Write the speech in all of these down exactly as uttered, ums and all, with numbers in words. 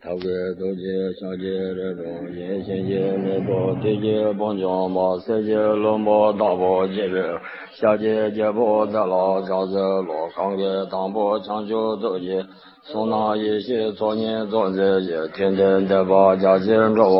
ཐབས་མཁས་ཐུགས་རྗེས་ཤཱཀྱའི་རིགས་སུ་ཡིས། གཤིན་རྗེའི་མེ་ཏོག་དེ་བཞིན་དཔུང་འཇོམས་པ། གསེར་གྱི་ལྷུན་པོ་ལྟ་བུར་བརྗིད་པའི་ཤཱཀྱའི་རྒྱལ་པོ་མཛད་ལ་ཕྱག་འཚལ་ལོ། གང་གི་དང་པོ་བྱང་ཆུབ་ཐུགས་ཀྱི་གསུང་རྣམས་ཡེ་ཤེས་ཚོགས་གཉིས་ཚོགས་འཛིན་ཞིང་། ཐུན་མཐུན་བསྟོད་པ་རྒྱ་ཆེར་འགྲོ་བ་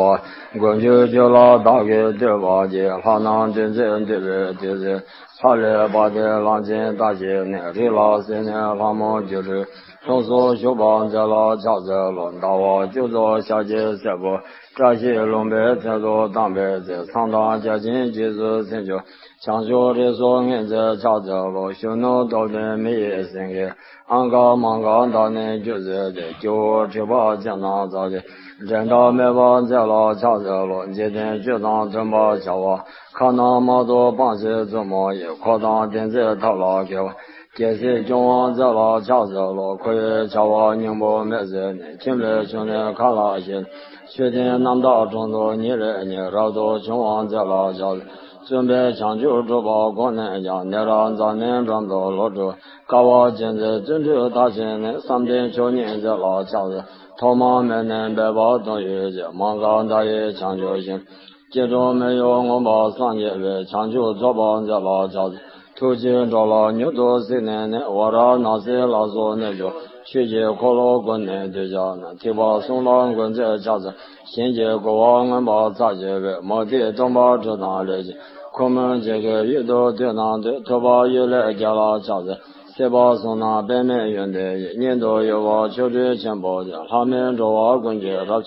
མགོན་ཁྱོད་ཁྱོད་ལ་བདག་གིས་བསྟོད་པར་བགྱི། ལྷ་རྣམས་བདུད་རྩིས་འདུལ་བའི་བདུད་རྩི། ལྷ་ལས་དཔལ་ལྡན་གླང་ཆེན་ལྟ་བྱེད་ནས། རིགས་ལ་བརྩེ་ནས་ལྷ་མོ་སྒྱུ་འཕྲུལ། ལྷུམས་སུ་ཞུགས་པར་མཛད་ལ་ཕྱག་འཚལ་ལོ། ཟླ་བ་བཅུ་རྫོགས་ཤཱཀྱའི་སྲས་པོ། བཀྲ་ཤིས་ལྷུན་པོའི་མཚན་དུ་བལྟམས་པའི་ཚེ། མཚན་དང་བརྒྱ་བྱིན་རྗེས་སུ་འཛིན་མཆོག་བྱང་ཆུབ་རིགས་སུ་ངེས་མཛད་ཕྱག་འཚལ་ལོ། གཞོན་ནུ་སྟོབས་ལྡན་མི་ཡི་སེང་གེ། ཨང་ག་མང་ག་བདག་ནི་རྒྱུད་བཟོད་དེ། སྐྱེ་བོ་འཁྲིད་པ་ཅན་རྣམས་ཚར་གཅིག་འགྲན་ཟླ་མེད་པར་མཛད་ལ་ཕྱག་འཚལ་ལོ། འཇིག་རྟེན་ཆོས་དང་མཐུན་པར་བྱ་བ། ཁ་ན་མ་ཐོ་སྤངས་ཤིང་བཙུན་མོ་ཡི། འཁོར་དང་དེ་མཛད་ཐབས་ལ་མཁས་པ། རྒྱལ་སྲིད་སྐྱོང་བར་མཛད་ལ་ཕྱག་འཚལ་ལོ། འཁོར་བའི་བྱ་བ་སྙིང་པོ་མེད་ཟེར་ནས། ཁྱིམ་ལས་བྱུང་ནས་མཁའ་ལ་གཤེགས། མཆོད་རྟེན་རྣམ་དག་དྲུང་དུ་ཉིད་ལས་ཉིད། རབ་ཏུ་བྱུང་བར་མཛད་ལ་ཕྱག་འཚལ། བཙུན་པས་བྱང་ཆུབ་སྒྲུབ་པར་དགོངས་ནས་ཀྱང་། ནཻ་རཉྫ་ནའི་འགྲམ་དུ་ལོ་དྲུག་དཀའ་བ་སྤྱད་མཛད་བརྩོན་འགྲུས་དག་བྱས་ནས། བསམ་གཏན་མཆོག་བརྙེས་མཛད་ལ་ཕྱག་འཚལ། ཐོག་མ་མེད་ནས་འབད་པ་དོན་ཡོད་ཅིང་། མ་འགགས་མཐའ་ཡས་བྱང་ཆུབ་ཤིང་། སྐྱེ་འགྲོ་མི་གཡོ་མངོན་པར་སངས་རྒྱས་པའི། བྱང་ཆུབ་རྫོགས་པར་མཛད་ལ་ཕྱག་འཚལ། ཐུགས་རྗེའི་འགྲོ་ལ་མྱུར་དུ་གཟིགས་ནས་ནི། ཝཱ་ར་ཎཱ་སིའི་ལ་སོགས་གནས་མཆོག་ཆོས་ཀྱི་འཁོར་ལོ་བསྐོར་ནས་འདུས་བྱས་ན། ཐེག་པ་གསུམ་ལ་མགོན་མཛད་ཕྱག་འཚལ། གཞན་གྱིས་གོ་བ་མངོན་པར་མཛད་བྱས་པའི། མུ་སྟེགས་སྟོང་པར་གྲོལ་དང་ལས་ཀྱི་འཁོར་མོས་འཇིགས་བྱེད་ཡུལ་དུ་སྡུད་ནས་འདུད། ཐུབ་པ་གཡུལ་ལས་རྒྱལ་ལ་ཕྱག་འཚལ། སྲིད་པ་གསུམ་ན་པདྨའི་ཡོན་ཏན་ཡིས། སྙན་དུ་གཡོ་བའི་ཆོ་འཕྲུལ་ཆེན་པོ་ཡིས། ལྷ་མིའི་འགྲོ་བ་ཀུན་གྱི་རབ་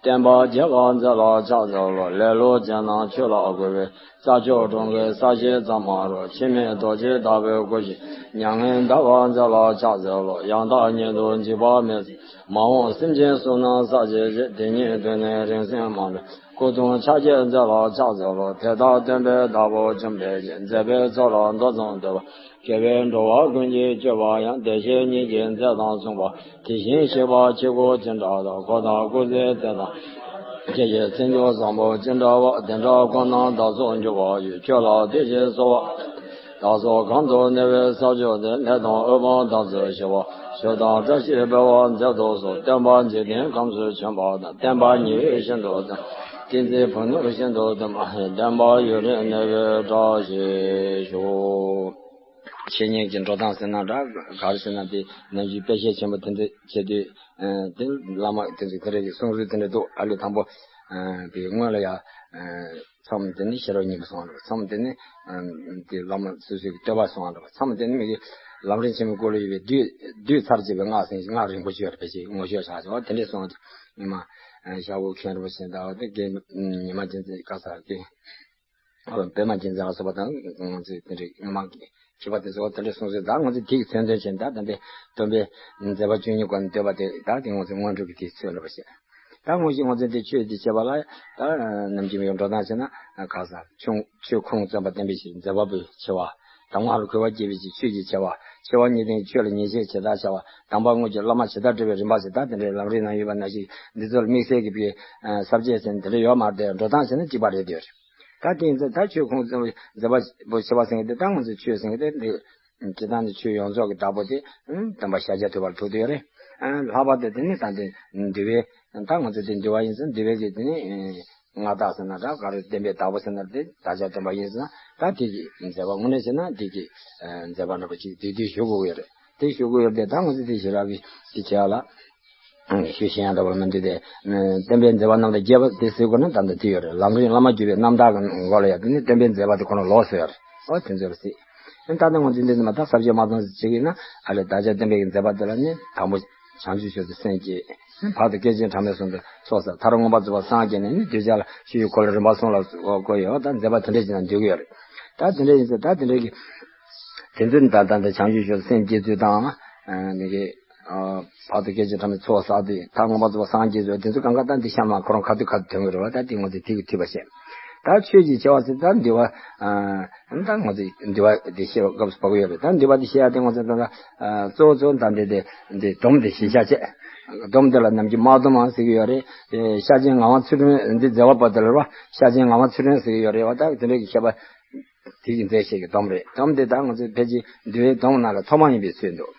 བསྟན་པ་རྒྱས་པར་མཛད་ལ་ཕྱག་འཚལ་ལོ། ལེ་ལོ་ཅན་རྣམས་ཆོས་ལ་གུས་པས། རྩྭ་མཆོག་གྲོང་གི་ས་གཞི་ཙམ་མ་རུ། འཆི་མེད་རྡོ་རྗེ་ལྟ་བུའི་སྐུ་ཞིག་མྱ་ངན་འདའ་བར་མཛད་ལ་ཕྱག་འཚལ་ལོ། ཡང་དག་ཉིད་དུ་འཇིགས་པ་མེད། མ་འོངས་སེམས་ཅན་གསུམ་རྣམས་ཟག་བཅས་ཤིང་། དེ་ཉིད་དུ་ནི་རིང་བསྲེལ་མ་འདྲེས། སྐུ་གདུང་ཕྱག་རྒྱས་མཛད་ལ་ཕྱག་འཚལ་ལོ། དེ་ལྟར་སྟོན་པས་བདག་པོ་བཅོམ་ལྡན་གྱིས། མཛད་པའི་ཚོགས་ལ་མདོ་ཙམ་བསྡུས་པ། དགེ་བའི་འགྲོ་བ་ཀུན་གྱི་སྤྱོད་པ་ཡང་། བདེ་གཤེགས་ཉིད་ཀྱི་མཛད་དང་མཚུངས་པ། དེ་བཞིན་གཤེགས་པ་ཆོས་སྐུ་ཅི་འདྲ་དང་། གོ་ཐང་སྐུ་ཚེ་དེ་དང་། ཁྱེད་ཀྱི་མཚན་མཆོག་བཟང་པོ་ཅི་འདྲ་བ། དེ་འདྲ་ཁོ་ན་བདག་སོགས་འགྱུར་བ་ཡོད། ཁྱོད་ལ་དེ་བཞིན་གསོལ་བ། བདག་སོགས་གང་དུ་གནས་པའི་ས་ཕྱོགས་དེར། ནད་དང་དབུལ་ཕོངས་དག་ཚུལ་ཞི་བར། ཞབས་དང་བཀྲ་ཤིས་འཕེལ་བར་མཛད་དུ་གསོལ། སྟོན་པ་འཇིག་རྟེན་ཁམས་སུ་བྱོན་པ་དང་། བསྟན་པ་ཉི་འོད་བཞིན་དུ་ལྡན། ཏིང་འཛིན་ཕུ་ནུ་བཞིན་དུ་ལྡན་པ། བསྟན་པ་ཡུན་རིང་གནས་པའི་བཀྲ་ཤིས་ཤོག། འཆད་ཉན་གྱི་འགྲོ་སྟངས་ཟེར་ན་འདྲ། ག་རེ་ཟེར་ན་དེ་ནམ་རྒྱུན་དཔེ་ཆ་ཆེན་པོ་དེ་འདྲ་བྱེད་དུས། ཨ་དེ་བླ་མ་དེ་ཚོས་དེ་འདྲ་གི་གསུང་རུས་དེ་འདྲ་འདུག་ཨ་ལས་དང་པོ། ཨ་དེ་སྔོན་ལ་ཡ། ཨ་མཚམས་དེ་ནི་ཤེས་རབ་སྙིང་པོ་གསུང་བ་འདྲ། མཚམས་དེ་ནི་ཨ་དེ་བླ་མ་སོ་སོའི་བསྟོད་པ་གསུང་བ་འདྲ། མཚམས་དེ་ནི་མི་གི་ལམ་རིམ་ཆེན་མོའི་སྐོར་ལ་ཡོད་པའི་བསྡུས་བསྡུས་ཚར་བཅད་པའི་སྔགས་ཟེར། སྔགས་རིང་པོ་ཞིག་ཡོད་རེད། དཔེ་ཆའི་ངོ་སྤྲོད་བྱ་བྱ་བ་དེ་འདྲས་གསུང་བ་འདྲ། ཉི་མ་ཨ་ཤར་བུ་མཁན་རིན་པོ་ཆེ་དང་དེ་དགེ་ཉི་མ་རྒྱལ་མཚན་ག་ས་དགེ། ཨ་པདྨ་རྒྱལ་མཚན་ལ་སོགས་པ་དང་། ང་ཚོས་དེ་འདྲའི་སྔོན་མ་གི་མཁས་པ་དེ་ཚོ་དེ་འདྲའི་གསུང་ཚུལ། ད་ང་ཚོས་དེ་གི་མཚོན་དོན་བྱས་ནས། ད་ད་ལྟའི་སྟོན་པའི་མཛད་པ་བཅུ་གཉིས་སྐོར་ནས་བསྟོད་པ་དེ། ད་དེ་ང་ཚོས་སྔོན་འགྲོ་གི་དེའི་ཚུལ་འདྲ་བ་བཤད། ད་དངོས་གཞི་ང་ཚོས་འདི་ཆོས་ཀྱི་བྱེད་པ་ལ་ད་ནམ་རྒྱུན་ཡང་འགྲོ་སྟངས་བྱས་ན། ག་ས་ཆོས་ཆོས་ཁུངས་བཙུན་པ་བསྟན་པའི་ཕྱིར། མཛད་པ་པོའི་ཆེ་བ། གདམས་ངག་ལ་གུས་པ་བསྐྱེད་པའི་ཕྱིར་ཆོས་ཀྱི་ཆེ་བ། ཆེ་བ་གཉིས་ལྡན་ཆོས་ལ་ཉེས་བྱས་ཇི་ལྟར་བྱ་བ། དམ་པ་དངོས་ཀྱི་བླ་མ་ཇི་ལྟར་བསྒྲུབ་པའི་རིམ་པ་ཞེས། ད་དེ་འདྲའི་ལམ་རིམ་ནང་ཡོད་པ་ནང་བཞིན་འདི་ཚོ་ལ་དམིགས་བསལ་གྱི་པའི་ས་བཅད་ཟེར་ནས་དེ་འདྲ་ཡོད་མ་རེད། འགྲོ་སྟངས་བྱས་ན་གཅིག་པ་རེད་འདོད་རེད། ད་དེ་ཡིན་ཙང་ད་ཆོས་ཁུངས་བཙུན་པའི་མཛད་པ་པོ་ཆེ་བ་ཟེར་མཁན་དེ། ད་ང་ཚོས་ཆོས་ཟེར་མཁན་དེ་འདི་སྤྱིར་བཏང་ནས་ཆོས་ཡོངས་རྫོགས་ཀྱི་བདག་པོ་དེ་སྟོན་པ་ཤཱཀྱ་ཐུབ་པ་ལ་ཐུག་བསྡད་ཡོད་རེད། ལྷག་པར་དུ་དེ་ནི་ད་འདི་འདུལ་བའི། ད་ང་ཚོ་དེ་འདུལ་བ་ཡིན་ཙང་འདུལ་བའི་གི་དེ་ནི་མངའ་བདག་ཟེར་ན་འདྲ། ག་རེ་བསྟན་པའི་བདག་པོ་ཟེར་ན་དེ་བདག་ཅག་སྟོན་པ་ཡིན་ཟེར་ན། ད་དེ་གི་མཛད་པ་དངོས་གནས་བྱས་ན་དེ་གི་མཛད་པ་འདྲ་པོ་ཅིག་དེ་དུས་ཞུ་དགོས་ཀྱི་ཡོད་རེད། དེ་ཞུ་དགོས་ཡོད་དེ། ད་ང་ཚོ་དེ་ཞེ་དྲག་གི་དེ་བྱས་ལ། ཞུ་ཤེས་ཡ་འདྲ་པོ་མི་འདུག་སྟེ། བསྟན་པའི་མཛད་པ་རྣམ་དག་རྒྱས་པ་དེ་ཟེར་དགོས་ན་ད་ལྟ་དེ་ཡོད་རེད། ལམ་རིམ་བླ་མ་བརྒྱུད་པའི་རྣམ་དག་གི་སྐོར་ལ་ཡ་དེ་ནི་བསྟན་པའི་མཛད་པ་དེ་ཁོ་ན་ལོགས་སུ་ཡོད་རེད། ཨོ་དེ་ཚོ་རེད་ཟེར། ད་ནི་ང་ཚོས་འདི་ནི་མ་ད་ས་བཅད་མ་ཚང་ཞིག་ཡིན་ན། ཨ་ལས་བདག་ཅག་བསྟན་པའི་མཛད་པ་དེ་ལ་ནི་དང་པོ་བྱང་ཆུབ་མཆོག་ཏུ་སེམས་བསྐྱེད། བར་དུ་སྐད་ཅིག་གྲངས་མེད་གསུམ་དུ་ཚོགས་བསགས། མཐར་མངོན་པར་རྫོགས་པར་སངས་རྒྱས་ནས་ནི། གདུལ་བྱ་ལ་ཆོས་ཀྱི་འཁོར་ལོའི་རིམ་པ་གསུམ་ལ་བཀོད་ཡོད། ད་མཛད་པ་དེ་འདྲས་ཅིག་ན་འདུས་ཀྱི་ཡོད་རེད། ད་དེ་འདྲས་ཡིན་ཙང་ད་དེ་འདྲས་ཀྱི་དེ་ཚོ་ནི་ད་ལྟ་འདི་བྱང་ཆུབ་མཆོག་ཏུ་སེམས་བསྐྱེད་ཚུལ་དང་། ཨ་ནི་གི་ཨ་བར་དུ་སྐད་ཅིག་གྲངས་མེད་ཚོགས་བསགས་ཏེ། མཐར་མངོན་པར་རྫོགས་པར་སངས་རྒྱས་ཚུལ་དེ་ཚོ་གང་ག་ད་འདི་གཤམ་ལ་ཁོ་རང་ཁ་ཐུག་ཁ་ཐུག་ཐོན་གྱི་རེད་བ། ད་དེ་ང་ཚོས་དེ་གི་འཐུས་པ་བཤད། ད་ཆོས་ཀྱི་ཆེ་བ་ཟེར། ད་འདུལ་བ། ཨ་ད་ང་ཚོས་འདུལ་བ་དེ་བཤད་པའི་སྐབས་སུ་བབ་ཀྱི་ཡོད་རེད། ད་འདུལ་བ་དེ་བཤད་ཡ་དེ་ང་ཚོས་ད་ལྟ་ཨ་གཙོ་བོ་གཙོ་བོ་ད་འདི་དེ་འདི་སྡོམ་དེ་བཞེས་བཞག་བྱས། སྡོམ་དེ་ལ་ནམ་རྒྱུན་མར་སྡོམ་ཟེར་གྱི་ཡོད་རེད། དེ་ཤ་ཆེན་ངག་དབང་ཚུལ་ཁྲིམས། འདི་མཛད་པ་པོ་དེ་ལ་རེད་བ། ཤ་ཆེན་ངག་དབང་ཚུལ་ཁྲིམས་ཟེར་གྱི་ཡོད་རེད་བ། ད་དེ་འདྲ་གི་མཁས་པ་དེ་གིས་མཛད་བཞག་གི་སྡོམ་རེད། སྡོམ་དེ་ད་ང་ཚོས་ཕལ་ཆེར་འདུལ་བའི་སྡོམ་ནང་ལ་ཐོག་མ་ཡིན་པའི་ཚུལ་འདུག་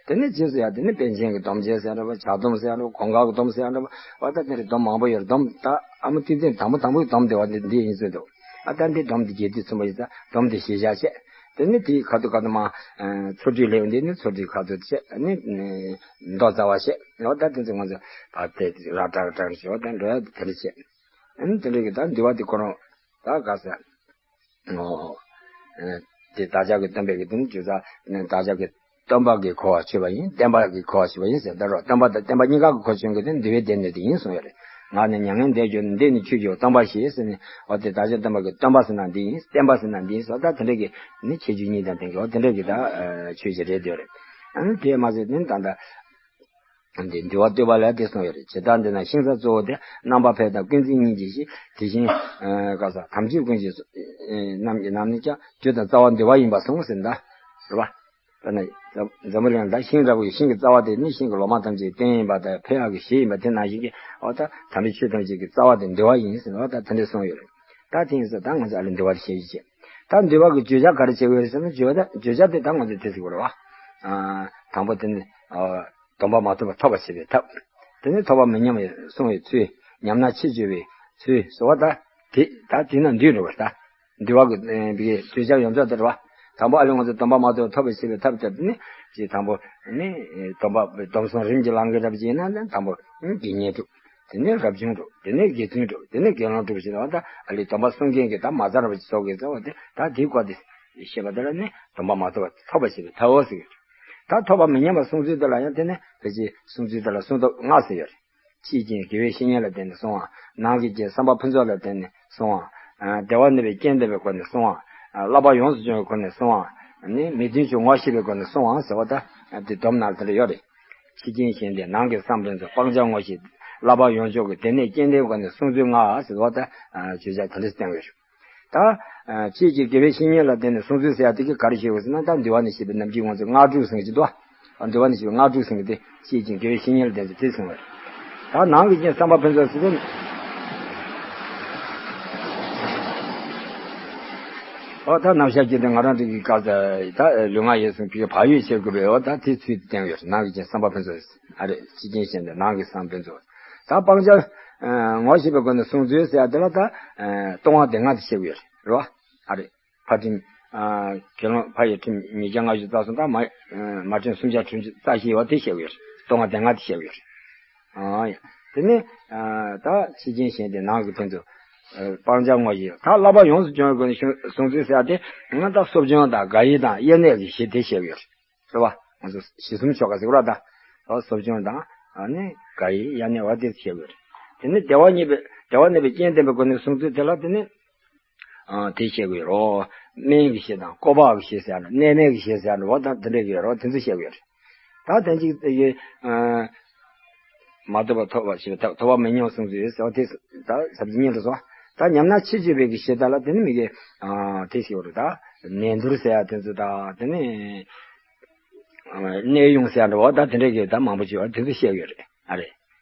དེ་ནས་རྗེས་སུ་ཡང་དེ་ནས་པཎ་ཆེན་གྱི་སྡོམ་བྱེད་ཟེར་འདྲ་བ། ཕྱག་སྡོམ་ཟེར་འདྲ་བ། གོང་འགག་གི་སྡོམ་ཟེར་འདྲ་བ། འོ་ད་དེ་འདྲའི་སྡོམ་མང་པོ་ཡོད་རེད། སྡོམ་ད་ཨ་མ་ཏི་ཏི་དང་པོ་དང་པོའི་སྡོམ་དེ་བ་འདི་འདི་ཡིན་ཚོད་འདུག་ཨ་ད་འདི་སྡོམ་འདི་རྒྱས་བསྡུས་གསུམ་པ་ཡིན་ཙང་སྡོམ་འདི་ཞེས་བྱ་བྱས། དེ་ནས་དེའི་ཁ་ཐུག་ཁ་ཐུག་མ་ཚོ་སྒྲིག་ལེའུ་འདི་ནི་ཚོ་སྒྲིག་ཁ་ཐུག་བྱས། ཨ་ནི་མདོ་རྩ་བ་བཤད། འོ་ད་དེ་ཚོ་ང་ཚོ་ཕར་དེ་ར་ཏྲག་ཏྲག་ཞོག་ད་འགྲོ་ཡ་དེ་འདྲ་བྱས། ཨ་ནི་དེ་འདྲ་གི་ད་འདུལ་བ་དེ་ཁོ་རང་ད་ག་ས། ཨོ། ཨེ། དེ་བདག་ཅག་གི་སྟོན་པའི་གི་དེ་ནི་བརྗོད་བྱ་ནི་བདག་ཅག་གི་སྟོན་པ་གི་གོ་བ་ཆོད་པ་ཡིན། བསྟན་པ་གི་གོ་བ་ཆོད་པ་ཡིན་ཟེར་ད་རོ། སྟོན་པ་དང་བསྟན་པ་གཉིས་ཀ་གི་གོ་ཆོད་མཁན་དེ་འདུལ་བའི་སྡེ་སྣོད་དེ་ཡིན་གསུངས་ཡོད་རེད། ང་ནི་མྱ་ངན་འདས་གྱུར་ནས། འདི་ནི་ཆོས་ཀྱི་སྟོན་པ་ཞེས་ཟེར་ནས། འོ་དེ་བདག་ཅག་སྟོན་པ་གི་སྟོན་པ་ཟེར་ན་འདི་ཡིན། བསྟན་པ་ཟེར་ན་འདི་ཡིན་ཟེར། ད་དེ་འདྲ་གི་ནི་ཁྱད་ཆོས་གཉིས་དང་ལྡན་གི་འོ་དེ་འདྲ་གི་ད་ཆོས་ཤིག་རེད་འདོད་རེད། ཨ་ནི་དེ་མ་ཟད་ནི་ད་ལྟ། འདི་འདུལ་བ་བསྟོད་པ་ལ་དེ་གསུངས་ཡོད་རེད། ཇི་ལྟར་འདི་ན་ཤིང་རྩ་གཙོ་བོ་དེ། རྣམ་པར་འཕེལ་དང་ཀུན་རྫོབ་གཉིས་ཀྱི་གཞི། དེ་བཞིན་ག་ས་ཐམས་ཅད་ཀུན་གྱི་རྣམས་ཀྱི་རྣམ་སྨིན་ཀྱང་། རྒྱུ་དང་རྩ་བ་འདུལ་བ་ཡིན་པར་གསུངས་ཟེར་འདུག་རེད་པ། ད་ནི་འཛམ་བུ་གླིང་ལ་ཤིང་འདྲ་བོ་ཡི་ཤིང་གི་རྩ་བ་དེ་ནི་ཤིང་གི་ལོ་མ་ཐམས་ཅད་རྟེན་ཡིན་པ་དང་འཕེལ་ཡག་གི་གཞི་ཡིན་པ་དེ་ནང་བཞིན་གྱི་འོ་ད་དམ་པའི་ཆོས་ཐམས་ཅད་ཀྱི་རྩ་བ་དེ་འདུལ་བ་ཡིན་ཟེར་འོ་ད་དེ་འདྲ་གསུངས་ཡོད་རེད། ད་དེ་ཡིན་ཙང་ད་ང་ཚོ་ཨ་ལས་འདུལ་བ་དེ་ཤེས་ཀྱི་བྱེད། ད་འདུལ་བ་གི་བརྗོད་བྱ་ག་རེ་བྱེད་དགོས་རེད་ཟེར་ན། བརྗོད་བྱ་བརྗོད་བྱ་དེ་ད་ང་ཚོས་དེ་ཟེར་དགོས་རེད་པ། དང་པོ་དེ་ནི་སྡོམ་པ་མ་ཐོབ་པ་ཐོབ་པར་བྱེད་པའི་ཐབས། དེ་ནི་ཐོབ་པ་མི་ཉམས་པའི་སྲུང་བའི་ཚུལ། ཉམས་ན་ཕྱིར་བཅོས་པའི་ཚུལ་ཟེར་བ་ད་དེ་ད་དེ་ན་འདུས་འགྲོ་བ་རེད། ད་འདུལ་བ་གི་བརྗོད་བྱ་ཡོངས་རྫོགས་དེ་རེད་པ། དང་པོ་ཨ་ལས་ང་ཚོས་སྡོམ་པ་མ་ཐོབ་པ་ཐོབ་པར་བྱེད་པའི་ཐབས་དེ་ནི་ཅིག་དང་པོ་ནི་སྡོམ་པ་སྡོམ་བཟུང་རིམ་གྱིས་བླང་གི་རབ་བྱས་ན་དང་པོ་དགེ་བསྙེན་སྒྲུབ། དེ་ནས་རབ་བྱུང་སྒྲུབ། དེ་ནས་དགེ་བཙུན་སྒྲུབ། དེ་ནས་དགེ་སློང་སྒྲུབ་ཞེས་པ་ད་ཨ་ལས་སྡོམ་པ་སྲུང་མཁན་གྱི་ད་མ་རྩ་ར་བ་ཅིག་བཟོ་དགོས་ཟེར་བ་དེ་ད་དེའི་སྐོར་དེ་བཤད་པ་དེ་ལ་ནི་སྡོམ་པ་མ་ཐོབ་པ་ཐོབ་པར་བྱེད་པའི་ཐབས་འོ་ཟེར་གྱི་རེད། ད་ཐོབ་པ་མི་ཉམས་པ་སྲུང་ཚུལ་དེ་ལ་ཡང་དེ་ནི་ཕལ་ཆེར་སྲུང་ཚུལ་དེ་ལ་སྲུང་སྟོབས་ལྔ་ཟེར་ཡོད་རེད། ཕྱིས་ཀྱི་དགེ་བའི་བཤེས་གཉེན་ལ་བརྟེན་ནས་སྲུང་བ། ནང་གི་རྐྱེན་བསམ་པ་ཕུན་ཚོགས་ལ་བརྟེན་ནས་སྲུང་བ། བདེ་བ་གནས་པའི་རྐྱེན་ལྡན་པའི་སྒོ་ནས་སྲུང་བ། བསླབ་པ་ཡོངས་སུ་སྦྱོང་བའི་སྒོ་ནས་སྲུང་བ། ནི་མི་མཐུན་ཕྱོགས་ངོ་ཤེས་པའི་སྒོ་ནས་སྲུང་བ་ཟེར་བ་ད་དེ་སྡོམ་ནང་དེ་འདྲ་ཡོད་རེད། ཕྱི་རྐྱེན་གཞན་སྟེ་ནང་གི་བསམ་པ་ཕུན་ཚོགས། སྤང་བྱ་ངོ་ཤེས། བསླབ་པ་ཡོངས་སྦྱོང་གི་སྡེ་སྣོད་རྐྱེན་ལྡན་སྒོ་ནས་སྲུང་ཚུལ་ལྔ་ཟེར་བ་ད་བརྗོད་བྱ་དེ་འདྲ་བསྟན་ཡོད་རེད། ད་ཕྱིས་ཀྱི་དགེ་བའི་བཤེས་གཉེན་ལ་བརྟེན་ནས་སྲུང་ཚུལ་ཟེར་ཡ་དེ་གི་ག་རེ་ཞིག་ཡོད་ཟེར་ན། ད་འདུལ་བ་ནས་བཤད་པའི་ནམ་རྒྱུན་ང་ཚོས་སྔགས་དྲུག་ཟེར་གྱི་འདུག་འདུལ་བ་ནས་བཤད་པའི་སྔགས་དྲུག་ཟེར་གྱི་དེ་ཕྱིས་ཀྱི་དགེ་བའི་བཤེས་གཉེན་ལ་བརྟེན་ནས་དེ་གསུངས་པ་རེད། ད་ནང་གི་རྐྱེན་བསམ་པ་ཕུན་ཚོགས་ཟེར་དེ། ཨོ་ད་རྣམ་གཞག་གི་དེ་ང་རང་རིག་གི་སྐབས་ད་ད་ལུས་ངག་ཡིད་གསུམ་གྱི་བག་ཡོད་བྱེད་དགོས་པའི་ཨོ་ད་དེ་ཚུལ་དེ་བསྟན་ཡོད་རེད། ནང་གི་རྐྱེན་བསམ་པ་ཕུན་ཚོགས་ཟེར། ཨ་རེ། ཕྱི་རྐྱེན་གཞན་དེ་ནང་གི་བསམ་པ་ཕུན་ཚོགས། ད་སྤང་བྱ་ངོ་ཤེས་པའི་སྒོ་ནས་སྲུང་ཚུལ་ཟེར་ཡ་དེ་ལ་ད་ལྟུང་བ་སྡེ་ལྔ་དེ་བཤད་ཀྱི་ཡོད་རེད་པ། ཨ་རེ། ཕ་ཁྲིམས། དགེ་སློང་ཕ་ཡི་ཁྲིམས་ཉིས་བརྒྱ་ལྔ་བཅུ་རྩ་གསུམ་དང་མ་མ་ཁྲིམས་སུམ་བརྒྱ་དྲུག་ཅུ་རྩ་བཞི་ཡོད་པ་དེ་བཤད་ཀྱི་ཡོད་རེད། ལྟུང་བ་སྡེ་ལྔ་དེ་བཤད་ཀྱི་ཡོད་རེད། ཨ་ཡ། དེ་ནས་ད་ཕྱི་རྐྱེན་གཞན་དེ་ནང་གི་ཕུན་ཚོགས། སྤང་བྱ་ངོ་ཤེས། ད་བསླབ་པ་ཡོངས་སུ་སྦྱོང་བའི་སྒོ་ནས་སྲུང་ཚུལ་ཟེར་ཡ་དེ་ང་ད་གསོ་སྦྱོང་དང་དགག་དབྱེ་དང་དབྱེར་གནས་ཀྱི་གཞི་དེ་བཤད་ཀྱི་ཡོད་རེད། རེད་བ། ང་ཚོ་གཞི་གསུམ་ཆོ་ག་ཟེར་བ་ད། གསོ་སྦྱོང་དང་། ཨ་ནི་དགག་དབྱེ་དབྱེར་གནས་པ་དེ་བཤད་དགོས་རེད། དེ་ནི་བདེ་བ་གནས་པའི་བདེ་བ་གནས་པའི་རྐྱེན་ལྡན་པའི་སྒོ་ནས་སྲུང་ཚུལ་དེ་ལ་དེ་ནི། ཨ་དེ་བཤད་དགོས་རོ། སྨན་གྱི་གཞི་དང་བཀོད་པ་གི་གཞི་ཟེར་ཡ་ནི་གནས་མལ་གྱི་གཞི་ཟེར་ཡ་ནི་འོ་ད་དེ་འདྲས་ཀྱི་རོ་དེ་ཚོ་བཤད་དགོས་རེད། ད་དེ་གཅིག་དེ་གི། ཨ་མ་ཐོབ་པ་ཐོབ་པར་བྱེད་པའི་ཐབས། ཐོབ་པ་མི་ཉམས་སྲུང་ཚུལ་ཟེར་བ་དེ་ད་ཟབ་ཅིང་སྙན་དུ་སོང་། ད་ཉམས་ན་ཕྱིར་བཅོས་པའི་གི་གཞི་ད་ལ་དེ་ནི་མི་གི། ཨ་དེ་བཤད་དགོས་རེད། ད་ནས་འདུར་ཟེར་ཡ་དེ་ཚོ་ད་དེ་ནི། གནས་དབྱུང་ཟེར་ཡ་འདྲ་བོ་ད་དེ་འདྲས་ཀྱི་ད་མང་པོ་ཅིག་ཡོད་རེད། དེ་ཚོ་བཤད་ཡོད་རེད། ཨ་རེད།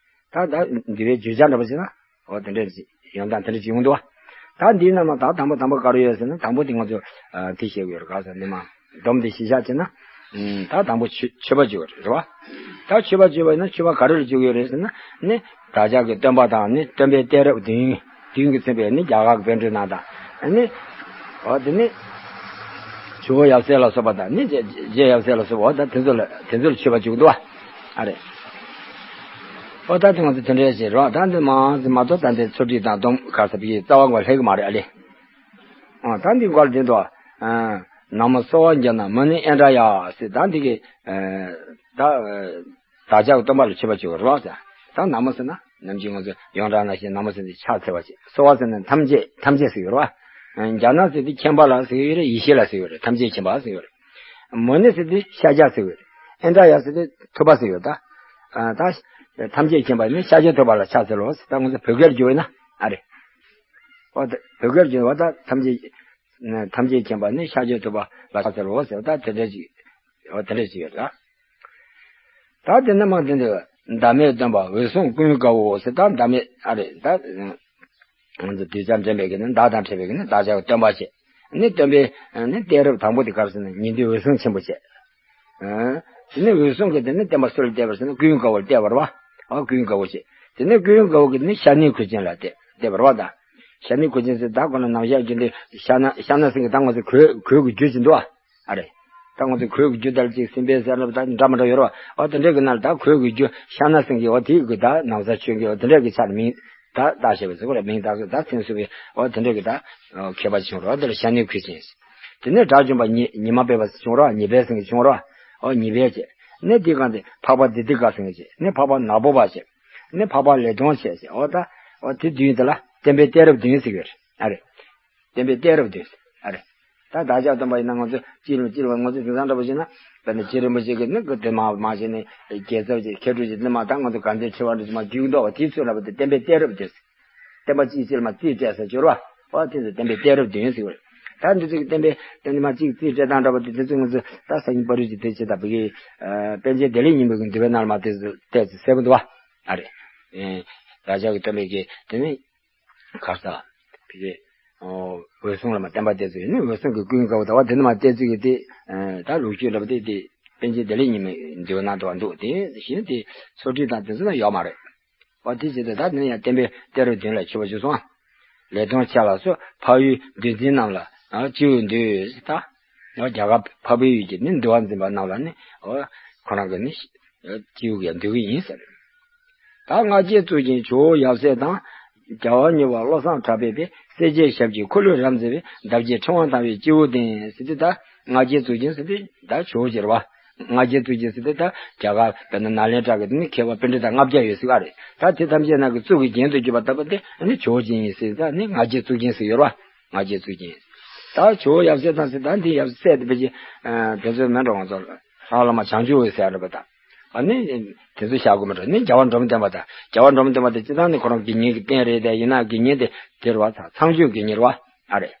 ད་ད་འདི་བའི་བརྗོད་བྱ་འདྲ་པོ་ཟེར་ན། འོ་དེ་འདྲས་ཅིག་ཡོང་སྟངས་དེ་འདྲས་ཅིག་ཡོང་འདུག་བ། ད་འདིའི་ནང་ན་ད་དང་པོ་དང་པོ་ག་རེ་ཡོད་ཟེར་ན། དང་པོ་དེ་ང་ཚོ་ཨ་དེ་བཤད་ཡོད་རེད། ག་ཟེར་ནི་མ་སྡོམ་དེ་གཞི་བཞག་བྱས་ན། ཨུམ་ད་དང་པོ་མཆོད་མཆོད་པ་བརྗོད་པ་རེད། རེད་བ། ད་མཆོད་པ་བརྗོད་པ་ཡིན་ན་མཆོད་པ་ག་རེ་ལ་བརྗོད་ཀྱི་ཡོད་རེད་ཟེར་ན། ནི་བདག་ཅག་གི་སྟོན་པ་དང་ནི་སྟོན་པའི་གཏད་རབས་བདུན། བདུན་གྱིས་མཚོན་པའི་ནི་རྒྱ་གར་གྱི་པཎ་གྲུབ་རྣམས་དང་། ནི། འོ་དེ་ནི། ཇོ་བོ་ཡབ་སྲས་ལ་སོགས་པ་དང་ནི་རྗེ་རྗེ་ཡབ་སྲས་ལ་སོགས་པ་འོ་ད་དེ་ཚོ་ལ་དེ་ཚོ་ལ་མཆོད་པ་བརྗོད་འདུག་བ། ཨ་རེད། འོ་ད་དེ་ང་ཚོ་དེ་འདྲའི་བྱེད་རོགས། ད་འདི་མ་འདི་མ་གཏོགས་ད་འདི་ཚོ་ཁྲིད་དང་སྡོམ་ག་ས་པའི་རྩ་བ་འགོ་ལྷེག་གི་མ་རེད། ཨ་ལེ། འོ་ད་འདི་འགོ་ལ་འདི་འདུག་ཨ། ན་མོ་གསོལ་བ་འདེབས་ན་མུ་ནི་ཨེ་འདྲ་ཡ་ཟེར། ད་འདི་གི། ད། བདག་ཅག་གི་སྟོན་པ་ལ་མཆོད་པ་བྱེད་དགོས་རེད་བ། ད་ན་མོ་ཟེར་ན་ནམ་རྒྱུན་ང་ཚོ་ཡོངས་གྲགས་ནང་བཞིན་ན་མོ་ཟེར་དུས་ཕྱག་འཚལ་བ་བྱེད། གསོལ་བ་ཟེར་ན་ཐམས་ཅད་ཐམས་ཅད་ཟེར་ཡོད་རེད་བ། རྒྱ་ནག་ཟེར་དུས་མཁྱེན་པ་ལ་ཟེར་ཡོད་རེད། ཡེ་ཤེས་ལ་ཟེར་ཡོད་རེད། ཐམས་ཅད་མཁྱེན་པ་ཟེར་ཡོད་རེད། མུ་ནི་ཟེར་དུས་ཤཱཀྱ་ཟེར་ཡོད་རེད། ཨེ་འདྲ་ཡ་ཟེར་དུས་ཐུབ་པ་ཟེར་ཡོད། ད་ད་ཐམས་ཅད་མཁྱེན་པ་ནི་ཤཱཀྱ་ཐུབ་པ་ལ་ཕྱག་འཚལ་ལོ་ཟེར། ད་ང་ཚོ་བོད་སྐད་བསྒྱུར་བས་ན་ཨ་རེད། འོ་ད་བོད་སྐད་བསྒྱུར་བ་ད་ཐམས་ཅད་ཐམས་ཅད་མཁྱེན་པ་ནི་ཤཱཀྱ་ཐུབ་པ་ལ་ཕྱག་འཚལ་ལོ་ཟེར། ད་དེ་འདྲ་ཅིག་འོ་དེ་འདྲ་ཅིག་ཡོད་རེད། ད་དེ་ནས་མ་དེ་འདི་བདག་མེད་སྟོན་པ་འོད་སྲུང་ཀུན་དགའ་བོ་ཟེར། ད་བདག་མེད་ཨ་རེད། ད་ང་ཚོ་གདུལ་བྱ་འདྲེན་པའི་གི་ནི་བདག་དང་འཕྲད་པའི་གི་ནི་བདག་ཅག་གི་སྟོན་པ་བྱས། ནི་སྟོན་པའི་ནི་གཏད་རབས་དང་པོ་དེ་ག་རེ་ཟེར་ན་ཉན་ཐོས་འོད་སྲུང་ཆེན་པོ་བྱས། དེ་ནས་འོད་སྲུང་གིས་དེ་ནས་བསྟན་པ་སུ་ལ་གཏད་པ་ཟེར་ན་ཀུན་དགའ་བོ་ལ་གཏད་པ་རེད་བ། ཨ་ཀུན་དགའ་བོ་བྱས། དེ་ནས་ཀུན་དགའ་བོ་གིས་དེ་ནས་ཤ་ནའི་ཁུར་ཆེན་ལ་གཏད་གཏད་པ་རེད་བ་ད། ཤ་ནའི་ཁུར་ཆེན་ཟེར་ད་ཁོ་ན་ནམ་ཞག་རྒྱུན་དུ་ཤ་ན་ཤ་ན་ཟེར་གི་ད་ང་ཚོ་གོས་གོས་ཀྱི་རྒྱུ་ཅིག་འདུག་ཨ། ཨ་རེད། ད་ང་ཚོ་གོས་ཀྱི་རྒྱུ་དར་ཅིག་སྲིན་བལ་ཟེར་ལབ་ད་འདྲ་མི་འདྲ་ཡོད་རེད་བ། ཨོ་དེ་འདྲ་གི་ནང་ལ་ད་གོས་ཀྱི་རྒྱུ་ཤ་ན་ཟེར་གི་ཨོ་དེ་གི་ད་ན་བཟའ་མཆོད་གི་ཨོ་དེ་འདྲ་གི་ཆ་ནས་མིང་ད་བཏགས་བཞག་པའི་ཟེར་གོ་རེད། མིང་བཏགས་སོ་ད་མཚན་གསོལ་བའི་ཨོ་དེ་འདྲ་གི་ད་མཁས་པ་ཅིག་བྱུང་རེད་བ། དེ་ལ་ཤ་ནའི་ཁུར་ཆེན་ཟེར། དེ་ནས་དགྲ་བཅོམ་པ་ཉི་ཉི་མ་སྦས་པ་ཟེར་བྱུང་རེད་བ། ཉི་སྦས་ཟེར་གི་བྱུང་རེད་བ། ཨོ་ཉི་སྦས་བྱས། ནས་དེ་གང་དེ་འཕགས་པ་བདེ་སྡུག་དཀར་ཟེར་གི་བྱས། ནས་འཕགས་པ་ནག་པོ་པ་བྱས། ནས་འཕགས་པ་ལེགས་མཐོང་བྱས་ཟེར། ཨོ་ད་ཨོ་དེ་བདུན་དེ་ལ་བསྟན་པའི་གཏད་རབས་བདུན་ཟེར་གི་ཡོད་རེད། ཨ་རེད། བསྟན་པའི་གཏད་རབས་བདུན་ཟེར། ཨ་རེད། ད་བདག་ཅག་སྟོན་པ་ཡིན་ན་ང་ཚོ་སྤྱི་ལ་སྤྱི་ལ་ང་ཚོ་དེང་སང་འདྲ་པོ་བྱས་ན་དཔེར་ན་རྗེ་རིན་པོ་ཆེ་གི་ནི་གི་དེ་མ་མ་བྱས་ནས་རྒྱལ་ཚབ་ཀྱི་མཁས་གྲུབ་ཀྱི་ནི་མ་ད་ང་ཚོ་དགའ་ལྡན་ཁྲི་པ་འདྲ་ཞིག་མ་རྒྱུག་མདོག་པ་དེ་ཚོ་ལ་བ་དེ་བསྟན་པའི་གཏད་རབས་དེ་ཟེར། བསྟན་པ་གཅིག་གཅིག་ལ་མ་རྩིས་སྤྲད་ས་སྦྱོར་བ། ཨོ་དེ་ཚོ་བསྟན་པའི་གཏད་རབས་བདུན་ཟེར་བ་རེད། ད་འདི་ཚོ་གི་བསྟན་པའི་བསྟན་མ་གཅིག་རྩིས་སྤྲད་སྟངས་འདྲ་པོ་དེ་དེ་ཚོ་ང་ཚོ་ད་ས་ཡིན་པ་རུ་ཅིག་དེ་བྱེད་ད་བི་གི་པཎ་ཆེན་བདེ་ལེགས་སྙིང་པོ་གི་འདུལ་བའི་ནང་ལ་མ་དེ་ཚོ་བལྟས་ཚེ་གསལ་པོ་འདུག་བ། ཨ་རེད། ཨེ་བདག་ཅག་གི་བསྟན་པའི་གི་དེ་ནི། གར་ས། བི་གེ་འོད་སྲུང་ལ་མ་བསྟན་པ་གཏད་ཚུལ་ནི་འོད་སྲུང་གི་ཀུན་དགའ་བོ་ཟླ་བ་དེ་ནི་མ་གཏད་ཚུལ་གི་དེ། ད་ལོ་རྒྱུས་འདྲ་པོ་དེ་དེ་པཎ་ཆེན་བདེ་ལེགས་སྙིང་པོའི་འདུལ་བ་ནང་དུ་བ་འདུག་དེ་བཞིན་དེ་ཚོ་ཁྲིད་དང་དེ་ཚོ་ན་ཡོད་མ་རེད། འོ་དེ་བྱས་ཏེ་ད་དེ་ནི་ཡང་བསྟན་པའི་གཏད་རབས་བདུན་ལ་མཆོད་པ་བྱུང་སོང་། ལེགས་མཐོང་ཆེ་ལ་སོགས་འཕགས་ཡུལ་འདུལ་འཛིན་རྣམས་ལ་སྤྱི་བོས་འདུད་ད། རྒྱ་གར་འཕགས་པའི་ཡུལ་གྱི་ནི་འདུལ་བ་འཛིན་པ་རྣམས་ལ་ནི་ཁོ་རང་གི་ནི་སྤྱི་བོ་གིས་འདུལ་གི་ཡིན་ཟེར། ད་སྔགས་རྒྱས་གཙུག་རྒྱན་ཇོ་བོ་ཡབ་སྲས་དང་། རྒྱལ་བ་མྱུར་བ་བློ་བཟང་གྲགས་པའི་དཔལ། སྲས་བཅས་ཞབས་ཀྱི་འཁོར་ལོས་རབ་མཛེས་པའི། འདབ་བརྒྱའི་ཕྲེང་བ་དང་བའི་སྤྱི་བོ་ལྡན་ཟེར་ཏེ་ད་སྔགས་རྒྱས་གཙུག་རྒྱན་ཟེར་ཏེ་ད་ཇོ་བོ་རྗེ་རེད་བ། སྔགས་རྒྱས་གཙུག་རྒྱན་ཟེར་ཏེ་ད་རྒྱ་གར་དཔེར་ན་ནཱ་ལེནྡྲ་གི་དེ་ནི་མཁས་པ་པཎྜི་ཏ་ལྔ་བརྒྱ་ཡོད་ཟེར་བ་རེད། ད་དེ་ཐམས་ཅད་ནང་གི་གཙུག་གི་རྒྱན་དུ་གྱུར་པ་ལྟ་བུ་དེ་ནི་ཇོ་བོ་རྗེ་ཡིན་ཟེར་ད་ནི་སྔགས་རྒྱས་གཙུག་རྒྱན་ཟེར་ཡོད་རེད་བ། སྔགས་རྒྱས་གཙུག་རྒྱན། ད་ཇོ་བོ་ཡབ་སྲས་དང་ཟེར་ད་འདི་ཡབ་སྲས་དེ་བས་ཀྱི་དེ་ཚོའི་མེ་འགྲོ་ང་ཚོ་ལྷ་བླ་མ་བྱང་ཆུབ་འོད་ཟེར་ཡ་རེད་པ་ད། ཨ་ནི། དེ་ཚོ་བཞག་དགོས་མ་རེད། ནི་རྒྱལ་བ་འབྲོམ་སྟོན་པ་དང་རྒྱལ་བ་འབྲོམ་སྟོན་པ་དེ་སྤྱི་བཏང་ནི་ཁོ་རང་དགེ་བསྙེན་གྱི་རྟེན་རེད་དེ་ཡིན་ན་དགེ་བསྙེན་དེ་དེ་རེད་བ་ཚང་ཚང་ཆོས་དགེ་བསྙེན་རེད་བ། ཨ་རེད།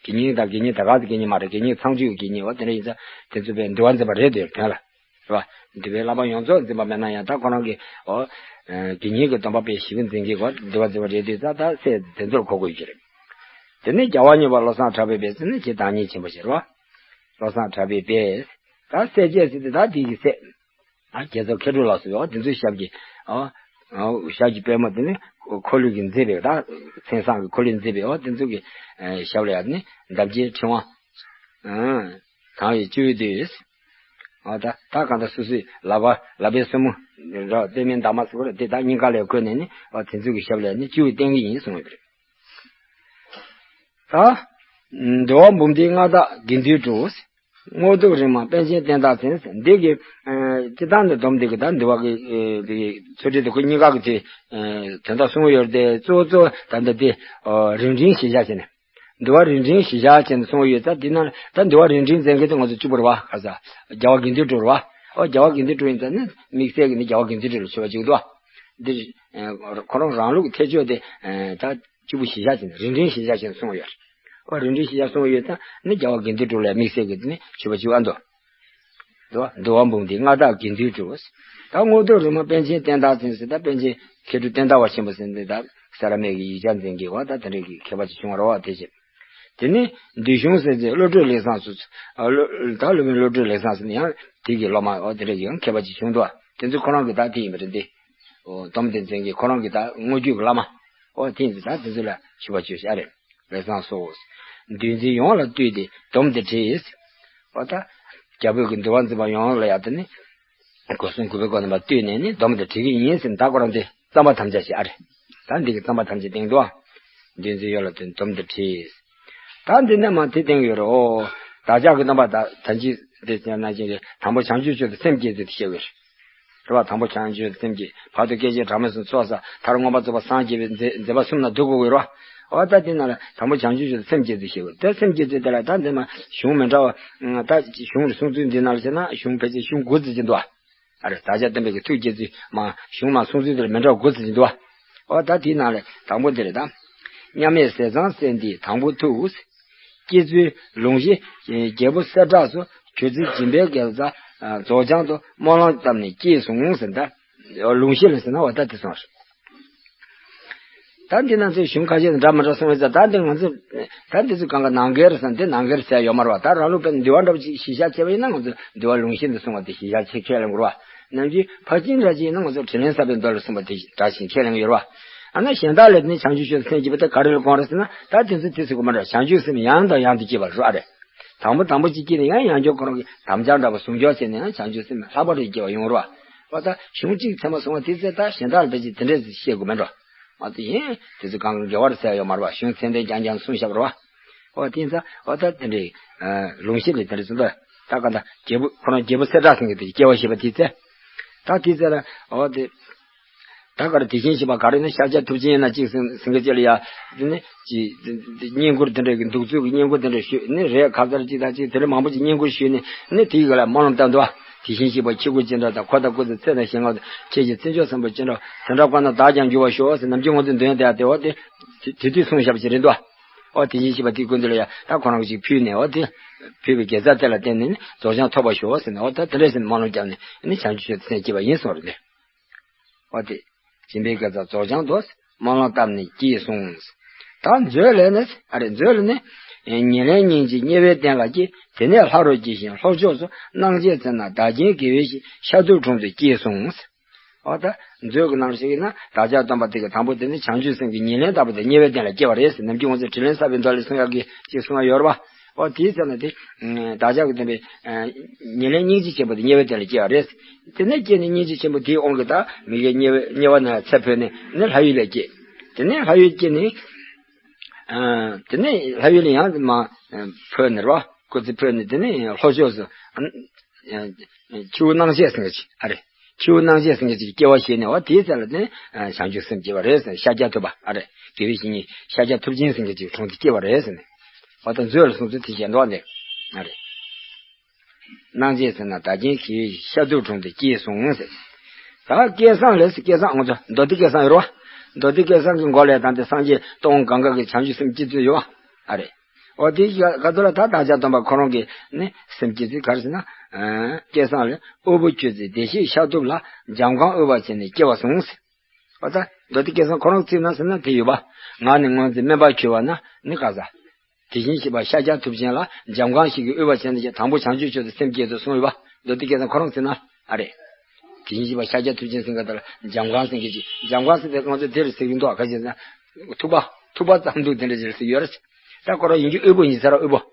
དགེ་བསྙེན་དང་དགེ་བསྙེན་ད་ག་ཚོད་དགེ་བསྙེན་མ་རེད། དགེ་བསྙེན་ཚང་ཆོས་དགེ་བསྙེན་འོ་དེ་འདྲ་ཡིན་ཙང་དེ་ཚོ་པའི་འདུལ་བ་འཛིན་པ་རེད་དེ་དོན་ལ། རེད་བ། འདུལ་བའི་བསླབ་པ་ཡོངས་རྫོགས་འཛིན་པ་མེད་ན་ཡང་ད་ཁོ་རང་གི་འོ། དགེ་བསྙེན་གྱི་སྡོམ་པ་པའི་ཞི་བ་འཛིན་གྱི་འོ་འདུལ་བ་འཛིན་པ་རེད་དུས་ཙང་ད་སྲས་དེ་ཚོར་གོ་དགོས་ཀྱི་རེད། དེ་ནས་རྒྱལ་བ་མྱུར་བ་བློ་བཟང་གྲགས་པའི་དཔལ་ཟེར་ནས་ཀྱི་བདག་ཉིད་ཆེན་པོ་ཞེས་རེད་བ། བློ་བཟང་གྲགས་པའི་དཔལ། ད་སྲས་བཅས་ཟེར་དུས་ད་དེ་གི་སྲས། ཨ་རྒྱལ་ཚབ་མཁས་གྲུབ་ལ་སོགས་པའི་འོ་དེ་ཚོའི་ཞབས་ཀྱི་ཨ་ཨ་ཞབས་ཀྱི་པད་མོ་དེ་ནི་འཁོར་ལོས་ཀྱི་མཛེས་པའི་ད་མཚན་བཟང་གི་འཁོར་ལོས་མཛེས་པའི་འོ་དེ་ཚོ་གི་ཨ་ཞབས་ལ་ཡང་ནི་འདབ་བརྒྱའི་ཕྲེང་བ་ཨ་དང་བའི་སྤྱི་བོའི་དུས། ཨ་ད་ད་གང་ལྟར་སོ་སོའི་ལག་པ་ལག་པའི་སོར་མོ་ར་པདྨའི་འདབ་མ་ཟེར་བ་རེད་དེ་ད་སྙིང་ག་ལ་བཀོད་ནས་ནི་ཨ་དེ་ཚོ་གི་ཞབས་ལ་ནི་སྤྱི་བོས་བསྟན་གི་ཡིན་གསུངས་ཡོད་པ་རེད། ད། འདུལ་བ་འབུམ་སྡེའི་མངའ་བདག་དགེ་འདུན་གྲུབ། དངོས་སྟོབས་རིམ་མང་པཎ་ཆེན་བསྟན་བདག་མཚན། འདི་གི་སྤྱི་བཏང་ནས་སྡོམ་འདི་གི་ད་འདུལ་བ་གི་ཚུལ་ཁྲིམས་དེ་ཁོ་གཉིས་ཀ་གི་དེ་དོན་དག་གསུངས་ཡོད་དེ་གཙོ་བོ་གཙོ་བོ་ད་འདི་དེ་རིམ་འབྲིང་གཞིར་བཞག་བྱས་ནས། འདུལ་བ་རིམ་འབྲིང་གཞིར་བཞག་བྱས་ནས་གསུངས་ཡོད་ཙང་འདི་ན་ད་འདུལ་བ་རིམ་འབྲིང་མཛད་མཁན་དེ་ང་ཚོ་གཅིག་པུ་རེད་བ། ག་ས་རྒྱལ་བ་དགེ་འདུན་གྲུབ་རེད་བ། ཨོ་རྒྱལ་བ་དགེ་འདུན་གྲུབ་ཡིན་ཙང་ནི་དམིགས་བསལ་གྱི་ནི་རྒྱལ་བ་དགེ་འདུན་གྲུབ་ལ་མཆོད་པ་བྱེད་ཀྱི་འདུག་བ། འདི་ཁོ་རང་རང་ལུགས་ཀྱི་ཐེག་མཆོག་དེ་ད། གཅིག་པུ་གཞིར་བཞག་བྱས་ནས་རིམ་འབྲིང་གཞིར་བཞག་བྱས་ནས་གསུངས་ཡོད། ཨོ་རིམ་འབྲིང་གཞིར་བཞག་གསུངས་ཡོད་ཙང་ནི་རྒྱལ་བ་དགེ་འདུན་གྲུབ་ལ་དམིགས་བསལ་གྱི་ནི་མཆོད་པ་བྱེད་པ་འདུག་འདུལ་བ་འབུམ་སྡེའི་མངའ་བདག་དགེ་འདུན་གྲུབ། ད་དངོས་སྟོབས་རིམ་མང་པཎ་ཆེན་བསྟན་བདག་མཚན་ཟེར་ད་པཎ་ཆེན་མཁས་གྲུབ་བསྟན་བདག་པ་ཆེན་པོ་ཟེར་འདི་ད་ས་ར་མེ་གི་ཡིག་ཆ་འཛིན་གྱི་བ་ད་དེ་འདྲ་གི་མཁས་པ་ཅིག་བྱུང་བ་རེད་བ་དེ་བཞིན། དེ་ནི་འདུལ་གཞུང་ཟེར་ཏེ་བློ་གྲོས་ལེགས་བཟང་སུ་ད་སློབ་དཔོན་བློ་གྲོས་ལེགས་བཟང་ཟེར་ནས་ཡང་དེ་གི་སློབ་མ་འོ་དེ་འདྲ་གི་ཡང་མཁས་པ་ཅིག་བྱུང་འདུག་དེ་ཚོ་ཁོ་རང་གི་ད་དེ་ཡིན་པ་རེད་འདི། སྡོམ་དེ་འཛིན་གྱི་ཁོ་རང་གི་ད་དངོས་བརྒྱུད་ཀྱི་བླ་མ། ཨོ་དེ་ཡིན་ཙང་ད་དེ་ཚོ་ལ་མཆོད་པ་བྱོས་ཤག་རེད། ལེགས་བཟང་སོགས། འདུལ་འཛིན་ཡོངས་ལ་བཏུད་དེ་སྡོམ་དེ་བྲིས། ཨོ་ད། རྒྱ་བོད་ཀྱི་འདུལ་བ་འཛིན་པ་ཡོངས་ལ་ཡ་དེ་ནི། སྒོ་གསུམ་གུས་པའི་སྒོ་ནས་མ་བཏུད་ནས་ནི་སྡོམ་དེ་བྲིས་ཀྱི་ཡིན་ཟེར་ད་ཁོ་རང་དེ་རྩོམ་པ་ཐམས་ཅད་ཤག་རེད། ད་འདི་གི་རྩོམ་པ་ཐམས་ཅད་སྟེང་དུ། འདུལ་འཛིན་ཡོངས་ལ་བཏུད་སྡོམ་དེ་བྲིས། ད་འདི་ནས་མ་དེ་སྟེང་ཡོད་རེད་ཨོ། བདག་ཅག་གི་རྣམ་པ་ད་ད་ཅི་དེ་ཅན་ན་ཅན་གྱི་དང་པོ་བྱང་ཆུབ་མཆོག་ཏུ་སེམས་བསྐྱེད་ཚུལ་དེ་བཤད་ཡོད་རེད། རེད་བ། དང་པོ་བྱང་ཆུབ་སེམས་བསྐྱེད་བར་དུ་སྐད་ཅིག་གྲངས་མེད་གསུམ་ཚོགས་བསགས་མཐར་མངོན་པར་རྫོགས་པར་སངས་རྒྱས་པའི་མཛད་མཛད་པ་གསུམ་ལ་འདུ་དགོས་ཀྱི་རེད་བ། འོ་ད་དེ་ན་ལ་དང་པོ་བྱང་ཆུབ་མཆོག་ཏུ་སེམས་བསྐྱེད་ཚུལ་བཤད་དགོས། ད་སེམས་བསྐྱེད་ཚུལ་དེ་ལ་ད་འདི་མ་གཞུང་མི་འདྲ་བ། ད་གཞུང་གི་གསུང་ཚུལ་འདི་ན་ལ་བྱས་ན་གཞུང་ཕལ་ཆེར་གཞུང་དགུ་ཙམ་ཅིག་འདུག་བ། ཨ་རེ་བདག་ཅག་སྟོན་པའི་གི་ཐུགས་བསྐྱེད་ཚུལ་མ་གཞུང་མ་གསུང་ཚུལ་དེ་ལ་མི་འདྲ་བ་དགུ་ཙམ་ཅིག་འདུག་བ། འོ་ད་དེ་ན་ལ་དང་པོ་དེ་རེད་ད། མཉམ་མེད་ཟས་གཙང་སྲས་འདིའི་དང་པོ་ཐུགས། སྐྱེ་ཚུལ་ལུང་གཞི་རྒྱལ་པོ་གསལ་གྲགས་སུ། ཁྱོད་ཚེ་སྦྱིན་པའི་དགེ་རྩ་རྫོགས་བྱང་དུ། སྨོན་ལམ་བཏབ་ནས་སྐྱེས་སོང་ཟེར་ད། ལུང་གཞི་ལ་ཟེར་ན་འོ་ད་དེ་སོང་ཟེར། ད་འདི་ན་ཚོས་གཞུང་ཁ་ཤས་འདྲ་མི་འདྲ་གསུངས་ཡོད་ཙང་། ད་འདི་ང་ཚོ་ད་འདི་ཚོ་གང་ག་ནང་འགལ་རེད་བསམ། འདི་ནང་འགལ་ཟེར་ཡོད་མ་རེད་བ། ད་རང་ལུགས་དཔེར་ན་འདུལ་བ་འདྲ་པོ་ཅིག་གཞི་བཞག་བྱས་པ་ཡིན་ན། ང་ཚོ་འདུལ་བ་ལུང་བཞིན་དུ་གསུངས་པ་དེ་གཞི་བཞག་བྱས་ཁས་ལེན་དགོས་རེད་བ། ནམ་རྒྱུན་ཕར་ཕྱིན་འདྲ་ཅིག་ཡིན་ན་ང་ཚོ་དྲིན་ལན་གསབ་པའི་མདོ་ལ་གསུངས་པ་དེ་འདྲ་ཞིག་ཁས་ལེན་ཡོད་རེད་བ། ཨ་ན་གཞན་དག་ལ་ནི་བྱང་ཆུབ་མཆོག་ཏུ་སེམས་བསྐྱེད་པ་དེ་ག་རེ་ལ་དགོངས་རེད་ཟེར་ན། ད་དེ་ཚོ་དེ་ཚོ་དགོས་མ་རེད། བྱང་ཆུབ་སེམས་ཡང་དང་ཡང་དུ་བསྐྱེད་པར་ཤོག་ཨ་རེད། དང་པོ་དང་པོ་གཅིག་སྐྱེས་ནས་ཡང་ཡང་བསྐྱར་ཁོ་རང་གིས་དམ་བཅའ་འདྲ་པོ་བཟུང་འཇོག་བྱས་ནས་ཡང་བྱང་ཆུབ་སེམས་ལྷག་པར་དུ་སྐྱེ་བ་ཡོང་རོགས། འོ་ད་གཞུང་གཅིག་ཚད་མ་གསུངས་པ་དེ་ཚོ་ད་གཞན་དག་ལ་ད་ཅིག་དེ་འདྲས་བཤད་དགོས་མེད་འགྲོ། མ་གཏོགས་ཡིན་དེ་ཚོ་གང་གི་འགལ་བ་རེད་ཟེར་ཡོད་མ་རེད་བ། གཞུང་ཚད་ལྡན་རྐྱང་རྐྱང་གསུངས་བཞག་པ་རེད་བ། འོ་དེ་ཡིན་ཙང་འོ་ད་དེ་འདྲས་ལུང་བཞིན་དུ་དེ་འདྲས་གསུངས་ད། ད་ག་ད་རྒྱལ་པོ་ཁོ་རང་རྒྱལ་པོ་གསལ་གྲགས་ཟེར་མཁན་དེ་སྐྱེ་བ་བཞེས་པ་དེ་ཚེ། ད་དེ་ཚེ་ལ་འོ་དེ། ད་ག་རེ་དེ་བཞིན་གཤེགས་པ་ག་རེ་ནི་ཤཱཀྱ་ཐུབ་ཆེན་ཡིན་ན་གཅིག་ཟིན་ཟིན་གི་ཅི་ལ་ཡ། དེ་ནི་ཅི་བསྙེན་བཀུར་དེ་འདྲ་གི་འདུག་ཚུལ་གི་བསྙེན་བཀུར་དེ་འདྲ་ཞུས་ནི་རེད། ཁ་མཚར་གཅིག་དང་གཅིག་དེ་འདྲ་མང་པོ་ཅིག་བསྙེན་བཀུར་ཞུས་ནི་ནི་དེའི་ག་ལ་སྨོན་ལམ་བཏབ་འདུག་བ། དེ་བཞིན་གཤེགས་པ་ཁྱེད་སྐུ་ཅི་འདྲ་དང་། འཁོར་དང་སྐུ་ཚེ་ཚད་དང་ཞིང་ཁམས་དང་། ཁྱེད་ཀྱི་བརྩོན་འགྲུས་བསམ་པ་ཅི་འདྲ། དེ་འདྲ་བསྐོར་ན་བདག་ཀྱང་འགྱུར་བར་ཤོག་ཟེར། ནམ་རྒྱུན་ང་ཚོའི་འདོན་ཡ་དེ་ཡ་དེ་འོ་དེ་དེ་དུས་གསུངས་བཞག་པ་ཅིག་རེད་འདུག་བ། འོ་དེ་བཞིན་གཤེགས་པ་དེའི་སྐུ་མདུན་ལ་ཡ་ད་ཁོ་རང་གིས་ཅིག་ཕུལ་ནས། འོ་དེ་ཕུལ་བའི་དགེ་རྩ་དེ་ལ་བརྟེན་ནས་ནི་རྫོགས་བྱང་ཐོབ་པར་ཤོག་ཟེར་ནས། འོ་ད་དེ་འདྲ་ཟེར་ནས་སྨོན་ལམ་བརྒྱབ་ནས་ནི་བྱང་ཆུབ་མཆོག་ཏུ་སེམས་བསྐྱེད་པ་ཡིན་གསུངས་རེད་དེ། འོ་དེ། སྦྱིན་པའི་དགེ་རྩ་རྫོགས་བྱང་དུ་སྨོན་ལམ་བཏབ་ནས་སྐྱེས་གསུངས། ད་མཛོད་ལས་ནི་ཨ་རེ་མཛོད་ལས་ནི། ཉེར་ལེན་སྙིང་རྗེ་དམྱལ་བའི་གདན་ལ་སྐྱེས། དེ་ནས་ལྷ་རུ་སྐྱེས་ཤིང་ལྷོ་ཕྱོགས་སུ་སྣང་བྱེད་ཚལ་ན་བདག་རྐྱེན་དགེ་བའི་བཤགས་གཏེར་དྲུང་དུ་སྐྱེས་གསུངས། འོ་ད་མཛོད་ཀྱི་ནང་ཞིག་ཡིན་ན་བདག་ཅག་སྟོན་པ་དེ་གི་དང་པོ་དེ་ནི་བྱང་ཆུབ་སེམས་ཀྱི་ཉེར་ལེན་ལྟ་བུ་དེ་དམྱལ་བའི་གདན་ལ་སྐྱེས་པ་རེད་ཟེར། ནམ་རྒྱུན་ང་ཚོས་དྲིན་ལན་གསབ་པའི་མདོ་ལས་གསུང་ཡག་གི་ཅིག་གསུང་ཡག་ཡོད་རེད་པ། འོ་དེའི་ཚེ་ན་དེ། བདག་ཅག་གི་སྟོན་པའི། ཉེར་ལེན་སྙིང་རྗེ་ཆེན་པོ་དེ་དམྱལ་བའི་གདན་ལ་སྐྱེས་པ་རེད། དེ་ནས་སྐྱེས་ནས་སྙིང་རྗེ་ཆེན་པོ་དེའི་དབང་གིས་ད་མི་དགེ་དམྱལ་བའི་དམྱལ་བ་ནས་ཚེ་འཕོས་ནས་ནི་ལྷ་ཡུལ་ལ་སྐྱེས། དེ་ནས་ལྷ་ཡུལ་སྐྱེས་ནས། དེ་ནས་ལྷ་ཡུལ་ལ་ཡང་མ་འཕོས་ནས་རེད་པ། སྐུ་ཚེ་འཕོས་ནས་དེ་ནས་ལྷོ་ཕྱོགས་སུ། ཁྱེའུ་སྣང་བྱེད་ཟེར་མཁན་ཅིག་ཨ་རེད། ཁྱེའུ་སྣང་བྱེད་ཟེར་མཁན་ཅིག་སྐྱེ་བ་བཞེས་ནས། འོ་དེའི་ཚེ་ལ་ནི་བྱང་ཆུབ་སེམས་སྐྱེས་པ་རེད་ཟེར། ཤཱཀྱ་ཐུབ་པ་ཨ་རེད། དགེ་བའི་བཤེས་གཉེན་ཤཱཀྱ་ཐུབ་ཆེན་ཟེར་མཁན་ཅིག་དྲུང་དུ་སྐྱེས་པ་རེད་ཟེར་ནས། འོ་ད་མཛོད་ལ་གསུངས་ཚུལ་དེ་བྱས་འདུག་ནས་ཨ་རེད། སྣང་བྱེད་ཚལ་ན་བདག་རྐྱེན་དགེ་བའི་བཤགས་གཏེར་དྲུང་དུ་སྐྱེས་གསུངས་ཟེར། ད་སྐལ་བཟང་ལས་སྐལ་བཟང་ང་ཚོ་མདོ་སྡེ་སྐལ་བཟང་ཡོད་རེད་པ། མདོ་སྡེ་སྐལ་བཟང་གི་མགོ་ལས་དང་དེ་སངས་རྒྱས་སྟོང་གང་ག་གི་བྱང་ཆུབ་སེམས་སྐྱེ་ཚུལ་ཡོད་པ་ཨ་རེད། འོ་དེ་ག་ཚོད་ལ་ད་བདག་ཅག་སྟོན་པ་ཁོ་རང་གི་ནི་སེམས་སྐྱེ་ཚུལ་ག་རེ་ཟེར་ན། སྐལ་བཟང་ལས་དབུལ་པོ་ཁྱོད་ཚེ་བདེ་གཤེགས་ཤཱཀ་ཐུབ་ལ། འཇམ་དབྱངས་དབུལ་བ་བྱས་ནས་སྐྱེ་བར་གསུངས་ཟེར། འོ་ད་མདོ་སྡེ་སྐལ་བཟང་ཁོ་རང་གི་ཚིག་ནང་ཟེར་ན་དེ་ཡོད་པ། ང་ནི་སྔོན་ཚེ་དམན་པར་གྱུར་པ་ན་ནི་ག་ས། དེ་བཞིན་གཤེགས་པ་ཤཱཀྱ་ཐུབ་ཆེན་ལ་འཇམ་དབྱངས་ཤིག་གིས་དབུལ་བ་བྱས་ནས་དང་པོ་བྱང་ཆུབ་མཆོག་ཏུ་སེམས་བསྐྱེད་དོ་གསུངས་ཡོད་པ། མདོ་སྡེ་སྐལ་བཟང་ཁོ་རང་གི་ཚིག་ནང་ཨ་རེད། དེ་བཞིན་གཤེགས་པ་ཤཱཀྱ་ཐུབ་ཆེན་ཟེར་མཁན་དེ་ལ་འཇམ་དབྱངས་ཟེར་མཁན་ཅིག་འཇམ་དབྱངས་ཟེར་དེ་ང་ཚོ་དེ་རུ་ཟེར་གྱི་འདུག་ག་ཅི་ཟེར་ན། ཐུབ་པ། ཐུབ་པ་ཙམ་འདུག་དེ་འདྲ་ཅིག་ཟེར་ཡོད་རེད། ད་ཁོ་རང་ཡིན་རྒྱུ་དབུལ་པོ་ཡིན་ས་རེད་པ། དབུལ་པོ།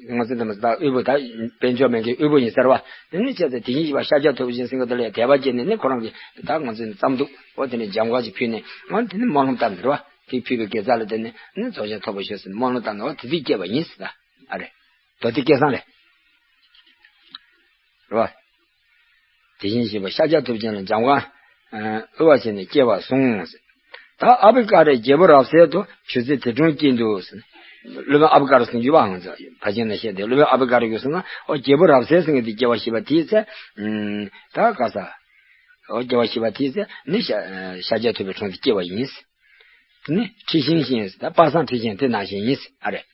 ང་ཚོ་འདི་མ་ཟད་དབུལ་པོ་ད་དཔལ་འབྱོར་མེད་མཁན་དབུལ་པོ་ཡིན་ས་རེད་པ། དེ་ནི་བྱས་ཙང་དེ་བཞིན་གཤེགས་པ་ཤཱཀྱ་ཐུབ་ཆེན་ཟེར་མཁན་དེ་ལ་དད་པ་སྐྱེས་ནས་ནི་ཁོ་རང་གིས་ད་ང་ཚོ་ནི་ཙམ་འདུག་འོ་དེ་ནས་འཇམ་དབྱངས་ཅིག་ཕུལ་ནས་ང་དེ་ནི་སྨོན་ལམ་བཏབ་ནས་རེད་པ། དེ་ཕུལ་བའི་དགེ་རྩ་ལ་བརྟེན་ནས་ནི་རྫོགས་བྱང་ཐོབ་པར་ཤོག་ཟེར་ནས་སྨོན་ལམ་བཏབ་ནས་འོ་དེ་དུས་སྐྱེས་པ་ཡིན་ཟེར་ད། ཨ་རེད། མདོ་སྡེ་སྐལ་བཟང་ལས། རེད་པ། དེ་བཞིན་གཤེགས་པ་ཤཱཀྱ་ཐུབ་ཆེན་ལ་འཇམ་དབྱངས་དབུལ་བ་བྱས་ནས་སྐྱེ་བར་གསུངས། ད་ཨ་བྷི་ཀ་རའི་རྒྱལ་པོ་རབ་གསལ་དུ་ཁྱོད་ཚེ་དེ་དྲུང་སྐྱེས་འདུག་ཟེར། སློབ་དཔོན་ཨ་བྷི་ཀ་ར་ཟེར་གྱི་ཡོད་པ། ང་ཚོ་ཕལ་ཆེར་ན་བཤད་དེ་སློབ་དཔོན་ཨ་བྷི་ཀ་ར་གིས་གསུངས་ན། འོ་རྒྱལ་པོ་རབ་གསལ་ཟེར་མཁན་དེ་སྐྱེ་བ་བཞེས་པ་དེའི་ཚེ། ད་ག་ས། འོ་སྐྱེ་བ་བཞེས་པ་དེའི་ཚེ་ནི་ཤཱཀྱ་ཐུབ་པའི་དྲུང་དུ་སྐྱེས་པ་ཡིན། དེ་ནི་ཁྲི་ཤིང་ཞིང་ཟེར། ད་པ་སངས་ཁྲི་ཤིང་དེ་ནང་བཞིན་ཡིན་ཟེར་ཨ་རེད།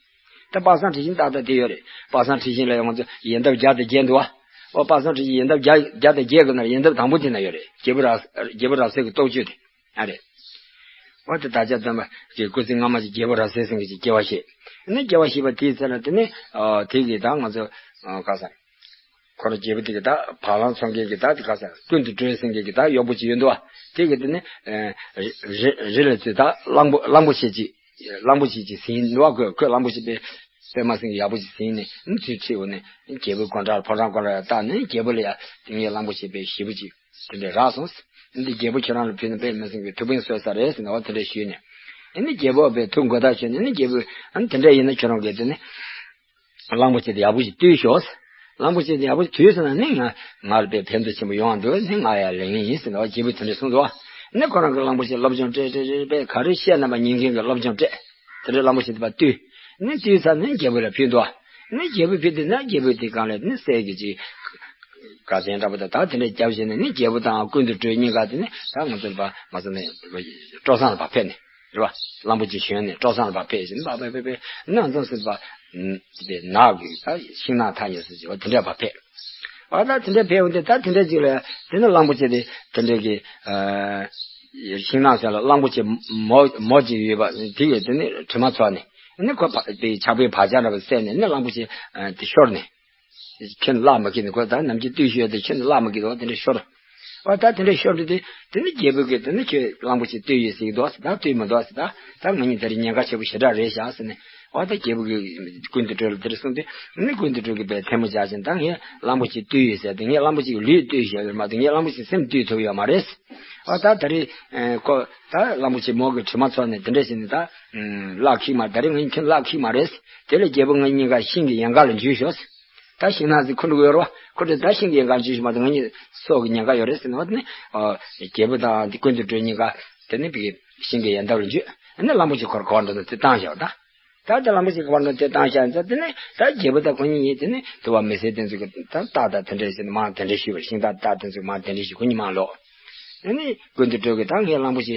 ད་པ་སངས་ཁྲི་ཤིང་ཏག་ཏག་དེ་ཡོད་རེད། པ་སངས་ཁྲི་ཤིང་ལ་ཡང་ང་ཚོ་ཡལ་འདབ་བརྒྱ་དང་བརྒྱད་འདུག་པ། འོ་པ་སངས་ཁྲི་ཤིང་ཡལ་འདབ་བརྒྱ་བརྒྱ་དང་བརྒྱད་གི་ནང་ཡལ་འདབ་དང་པོ་དེ་ན་ཡོད་རེད། རྒྱལ་པོ་རབ་རྒྱལ་པོ་རབ་གསལ་གྱི་རྟོགས་བརྗོད་དེ་ཨ་རེད། འོ་དེ་བདག་ཅག་སྟོན་པ་གི་སྐུ་ཚེ་སྔ་མ་ཞིག་རྒྱལ་པོ་རབ་གསལ་ཟེར་མཁན་ཞིག་སྐྱེ་བ་བཞེས། ནི་སྐྱེ་བ་བཞེས་པ་དེའི་ཚེ་ན་དེ་ནི་དེ་གི་ད་ང་ཚོ་ག་ས། ཁོ་རང་རྒྱལ་པོ་དེ་གི་ད་བ་ལང་འཚོ་མཁན་གྱི་ད་དེ་ག་ས་ཀུན་ཏུ་སྤྲུལ་ཟེར་མཁན་གྱི་ད་གཡོག་པོ་ཅིག་ཡོད་འདུག་པ། དེ་གི་དེ་ནི་རི་རི་ལ་ཚུད་ད་གླང་པོ་གླང་པོ་ཆེ་ཅིག་གླང་པོ་ཆེ་ཅིག་ཟིན་འདུག་པ། ཁོས་ཁོས་གླང་པོ་ཆེ་དཔེ་དཔེ་མ་ཟིན་གྱི་ཡག་པོ་ཅིག་ཟིན་ནས་ནི་ཚུར་ཁྲིད་འོང་ནས་རྒྱལ་པོའི་དགོང་གྲལ་ཕོ་བྲང་དགོང་གྲལ་ལ་བཏང་ནས་རྒྱལ་པོ་ལ་ཡ་དེ་ངའི་གླང་པོ་ཆེ་དཔེ་ཞེ་པོ་ཅིག་དེ་འདྲས་རག་སོང་། འདི་རྒྱལ་པོ་ཁྱོད་རང་ལ་ཕུལ་ན་དཔེ་མི་སྲིད་པའི་ཐུགས་ཕན་གསོས་ས་རེད་ཟེར་ནས་འོ་དེ་འདྲས་ཞུས་ནས། ཨ་ནི་རྒྱལ་པོ་དཔེ་ཐུགས་མགོ་ཐག་ཆོད་ནས་ཨ་ནི་རྒྱལ་པོས་ཨ་ནི་དེ་འདྲས་ཡིན་ན་ཁྱོད་རང་གིས་དེ་ནི། གླང་པོ་ཆེ་དེ་ཡག་པོ་ཞིག་བཏུལ་ཤོག། གླང་པོ་ཆེ་དེ་ཡག་པོ་ཞིག་བཏུལ་སོང་ན་ནི་ང་ང་ལ་དཔེ་ཕན་ཐོགས་ཆེན་པོ་ཡོང་བ་འདུག། ནི་ང་ཡར་ལེན་ངེས་ཡིན་ཟེར་ནས་འོ་རྒྱལ་པོས་དེ་འདྲས་གསུངས་འདུག། ནི་ཁོ་རང་གིས་གླང་པོ་ཆེ་སློབ་སྦྱོང་སྤྲད་སྤྲད་སྤྲད་སྤྲད་ག་རེ་བཤད་ན་མ་ཉན་མཁན་གྱི་སློབ་སྦྱོང་སྤྲད། དེ་འདྲས་གླང་པོ་ཆེ་དེ་ཕར་བཏུལ། ནི་བཏུལ་ཚར་ནས་རྒྱལ་པོ་ལ་ཕུལ་འདུག། ནི་རྒྱལ་པོས་ཕུལ་དུས་ན་རྒྱལ་པོས་དེ་སྒང་ལ་ནི་གསེར་གྱི་ཅིག་དགའ་ལྡན་འདྲ་པོ་དང་ད་དེ་འདྲས་བརྒྱབ་བྱས་ནས་ནི་རྒྱལ་པོ་དང་ཀུན་ཏུ་སྤྲུལ་གཉིས་ཀ་དེ་ནི་ད་ང་ཚོ་ལ་ཕར་མ་སོང་ནས་སྤྲོ་བཟང་ལ་ཕར་ཕེབས་ནས། རེད་བ། གླང་པོ་ཆེ་ཞོན་ནས་སྤྲོ་བཟང་ལ་ཕར་ཕེབས་ཤིང་ཕར་ཕེབས་ཕེབས་ཕེབས་ནས་ཨ་ཙམ་ཟིན་པ། དེ་ནགས་ཀྱི་ད་ཤིང་ནགས་ཐག་ཉེ་སུ་ཅིག་བ་དེ་འདྲས་ཕར་ཕེབས། བ་ད་དེ་འདྲས་ཕེབས་འོང་དུས་ད་དེ་འདྲས་ཅིག་ལ་དེ་ནི་གླང་པོ་ཆེ་དེ་དེ་འདྲས་ཀྱི་ཨ་ ཤིང་ནགས་ཟེར་ལ་གླང་པོ་ཆེ་མོ་མོ་གཅིག་ཡོད་པ་དེ་ཡོད། དེ་ནི་དྲི་མ་ཚོར་ནས་ནི་ཁོ་ཕ་དེ་ཆགས་པའི་བག་ཆགས་འདྲ་བ་བསལ་ནས་ནི་གླང་པོ་ཆེ་དེ་ཤོར་ནས། ཁྱོད་བརླག་མ་གི་ནི་ཁོ་ད་ནམ་རྒྱུན་བཏུལ་ཞུས་ཏེ་ཁྱོད་བརླག་མ་གི་འདུག་དེ་འདྲ་ཤོར། ཨོ་ད་དེ་འདྲ་ཤོར་དུས་དེ་དེ་ནི་རྒྱལ་པོ་གིས་དེ་ནི་ཁྱོད་གླང་པོ་ཆེ་བཏུལ་ཡོད་ཟེར་གི་འདུག་ཟེར། ད་བཏུལ་མི་འདུག་ཟེར། ད་ད་ང་གཉིས་དེ་རིང་ཉེན་ཁ་ཆེ་པོ་ཞེ་དྲག་རེད་བཞག་ཟེར་ནས། ཨོ་ད་རྒྱལ་པོ་གིས་ཀུན་ཏུ་སྤྲུལ་ལ་དེ་འདྲ་གསུངས་ཏེ་ནི་ཀུན་ཏུ་སྤྲུལ་གྱིས་དཔེ་ཐལ་མོ་སྦྱར་བཞིན། ད་ངས་གླང་པོ་ཆེ་བཏུལ་ཡོད་ཟེར་ཏེ། ངས་གླང་པོ་ཆེ་གི་ལུས་བཏུལ་བཞག་ཡོད་མ་གཏོགས་ངས་གླང་པོ་ཆེ་སེམས་བཏུལ་ཐུབ་ཡོད་མ་རེད། ཨོ་ད་དེ་རིང་ཁོ་ད་གླང་པོ་ཆེ་མོ་གི་དྲི་མ་ཚོར་ནས་དེ་འདྲ་བྱས་ནས་ད་བརླག་ཁྱིག་མ། དེ་རིང་ང་གཉིས་ཁྱོད་བརླག་ཁྱིག་མ་རེད། དེ་ལས་རྒྱལ་པོ་ང་གཉིས་ཀ་ཤིང་གི་ཡལ་ག་ལ་འཇུས་ཤོག་ད་ཤིང་ནགས་ཟིག་ཁུར་འགྲོ་གི་ཡོད་རེད་བ། ཁུར་འགྲོ་ད་ཤིང་གི་ཡལ་ག་འཇུས་ཤིག་མ་གཏོགས་ང་གཉིས་སྲོག་གི་ཉེན་ཁ་ཡོད་རེད་ཟེར་ནས། འོ་དེ་ནས་རྒྱལ་པོ་དང་དེ་ཀུན་ཏུ་སྤྲུལ་གཉིས་ཀ་དེ་ནས་བི་ཤིང་གི་ཡལ་འདབ་ལ་འཇུས། ཨ་ནི་གླང་པོ་ཆེ་ཁོ་ར་ག་པར་འགྲོ་འདུག་དེ་བཏང་བཞག་ད། ད་དེ་གླང་པོ་ཆེ་ག་པར་འགྲོ་དེ་བཏང་བཞག་ད། དེ་ནས་ད་རྒྱལ་པོ་དང་ཁོ་གཉིས་ཡིན། དེ་ནས་དུ་བ་མི་སེར་དེ་ཚོ་གི་ད་རྟགས་དང་དེ་འདྲ་བྱས་ནས་མར་དེ་འདྲ་ཞུས་པ་རེད། ཤིང་རྟ་རྟགས་དེ་ཚོ་མར་དེ་འདྲ་ཞུས། ཁོ་གཉིས་མར་ལོག་ཨ་ནི་ཀུན་ཏུ་སྤྲུལ་གྱིས་ད་ངས་གླང་པོ་ཆེ་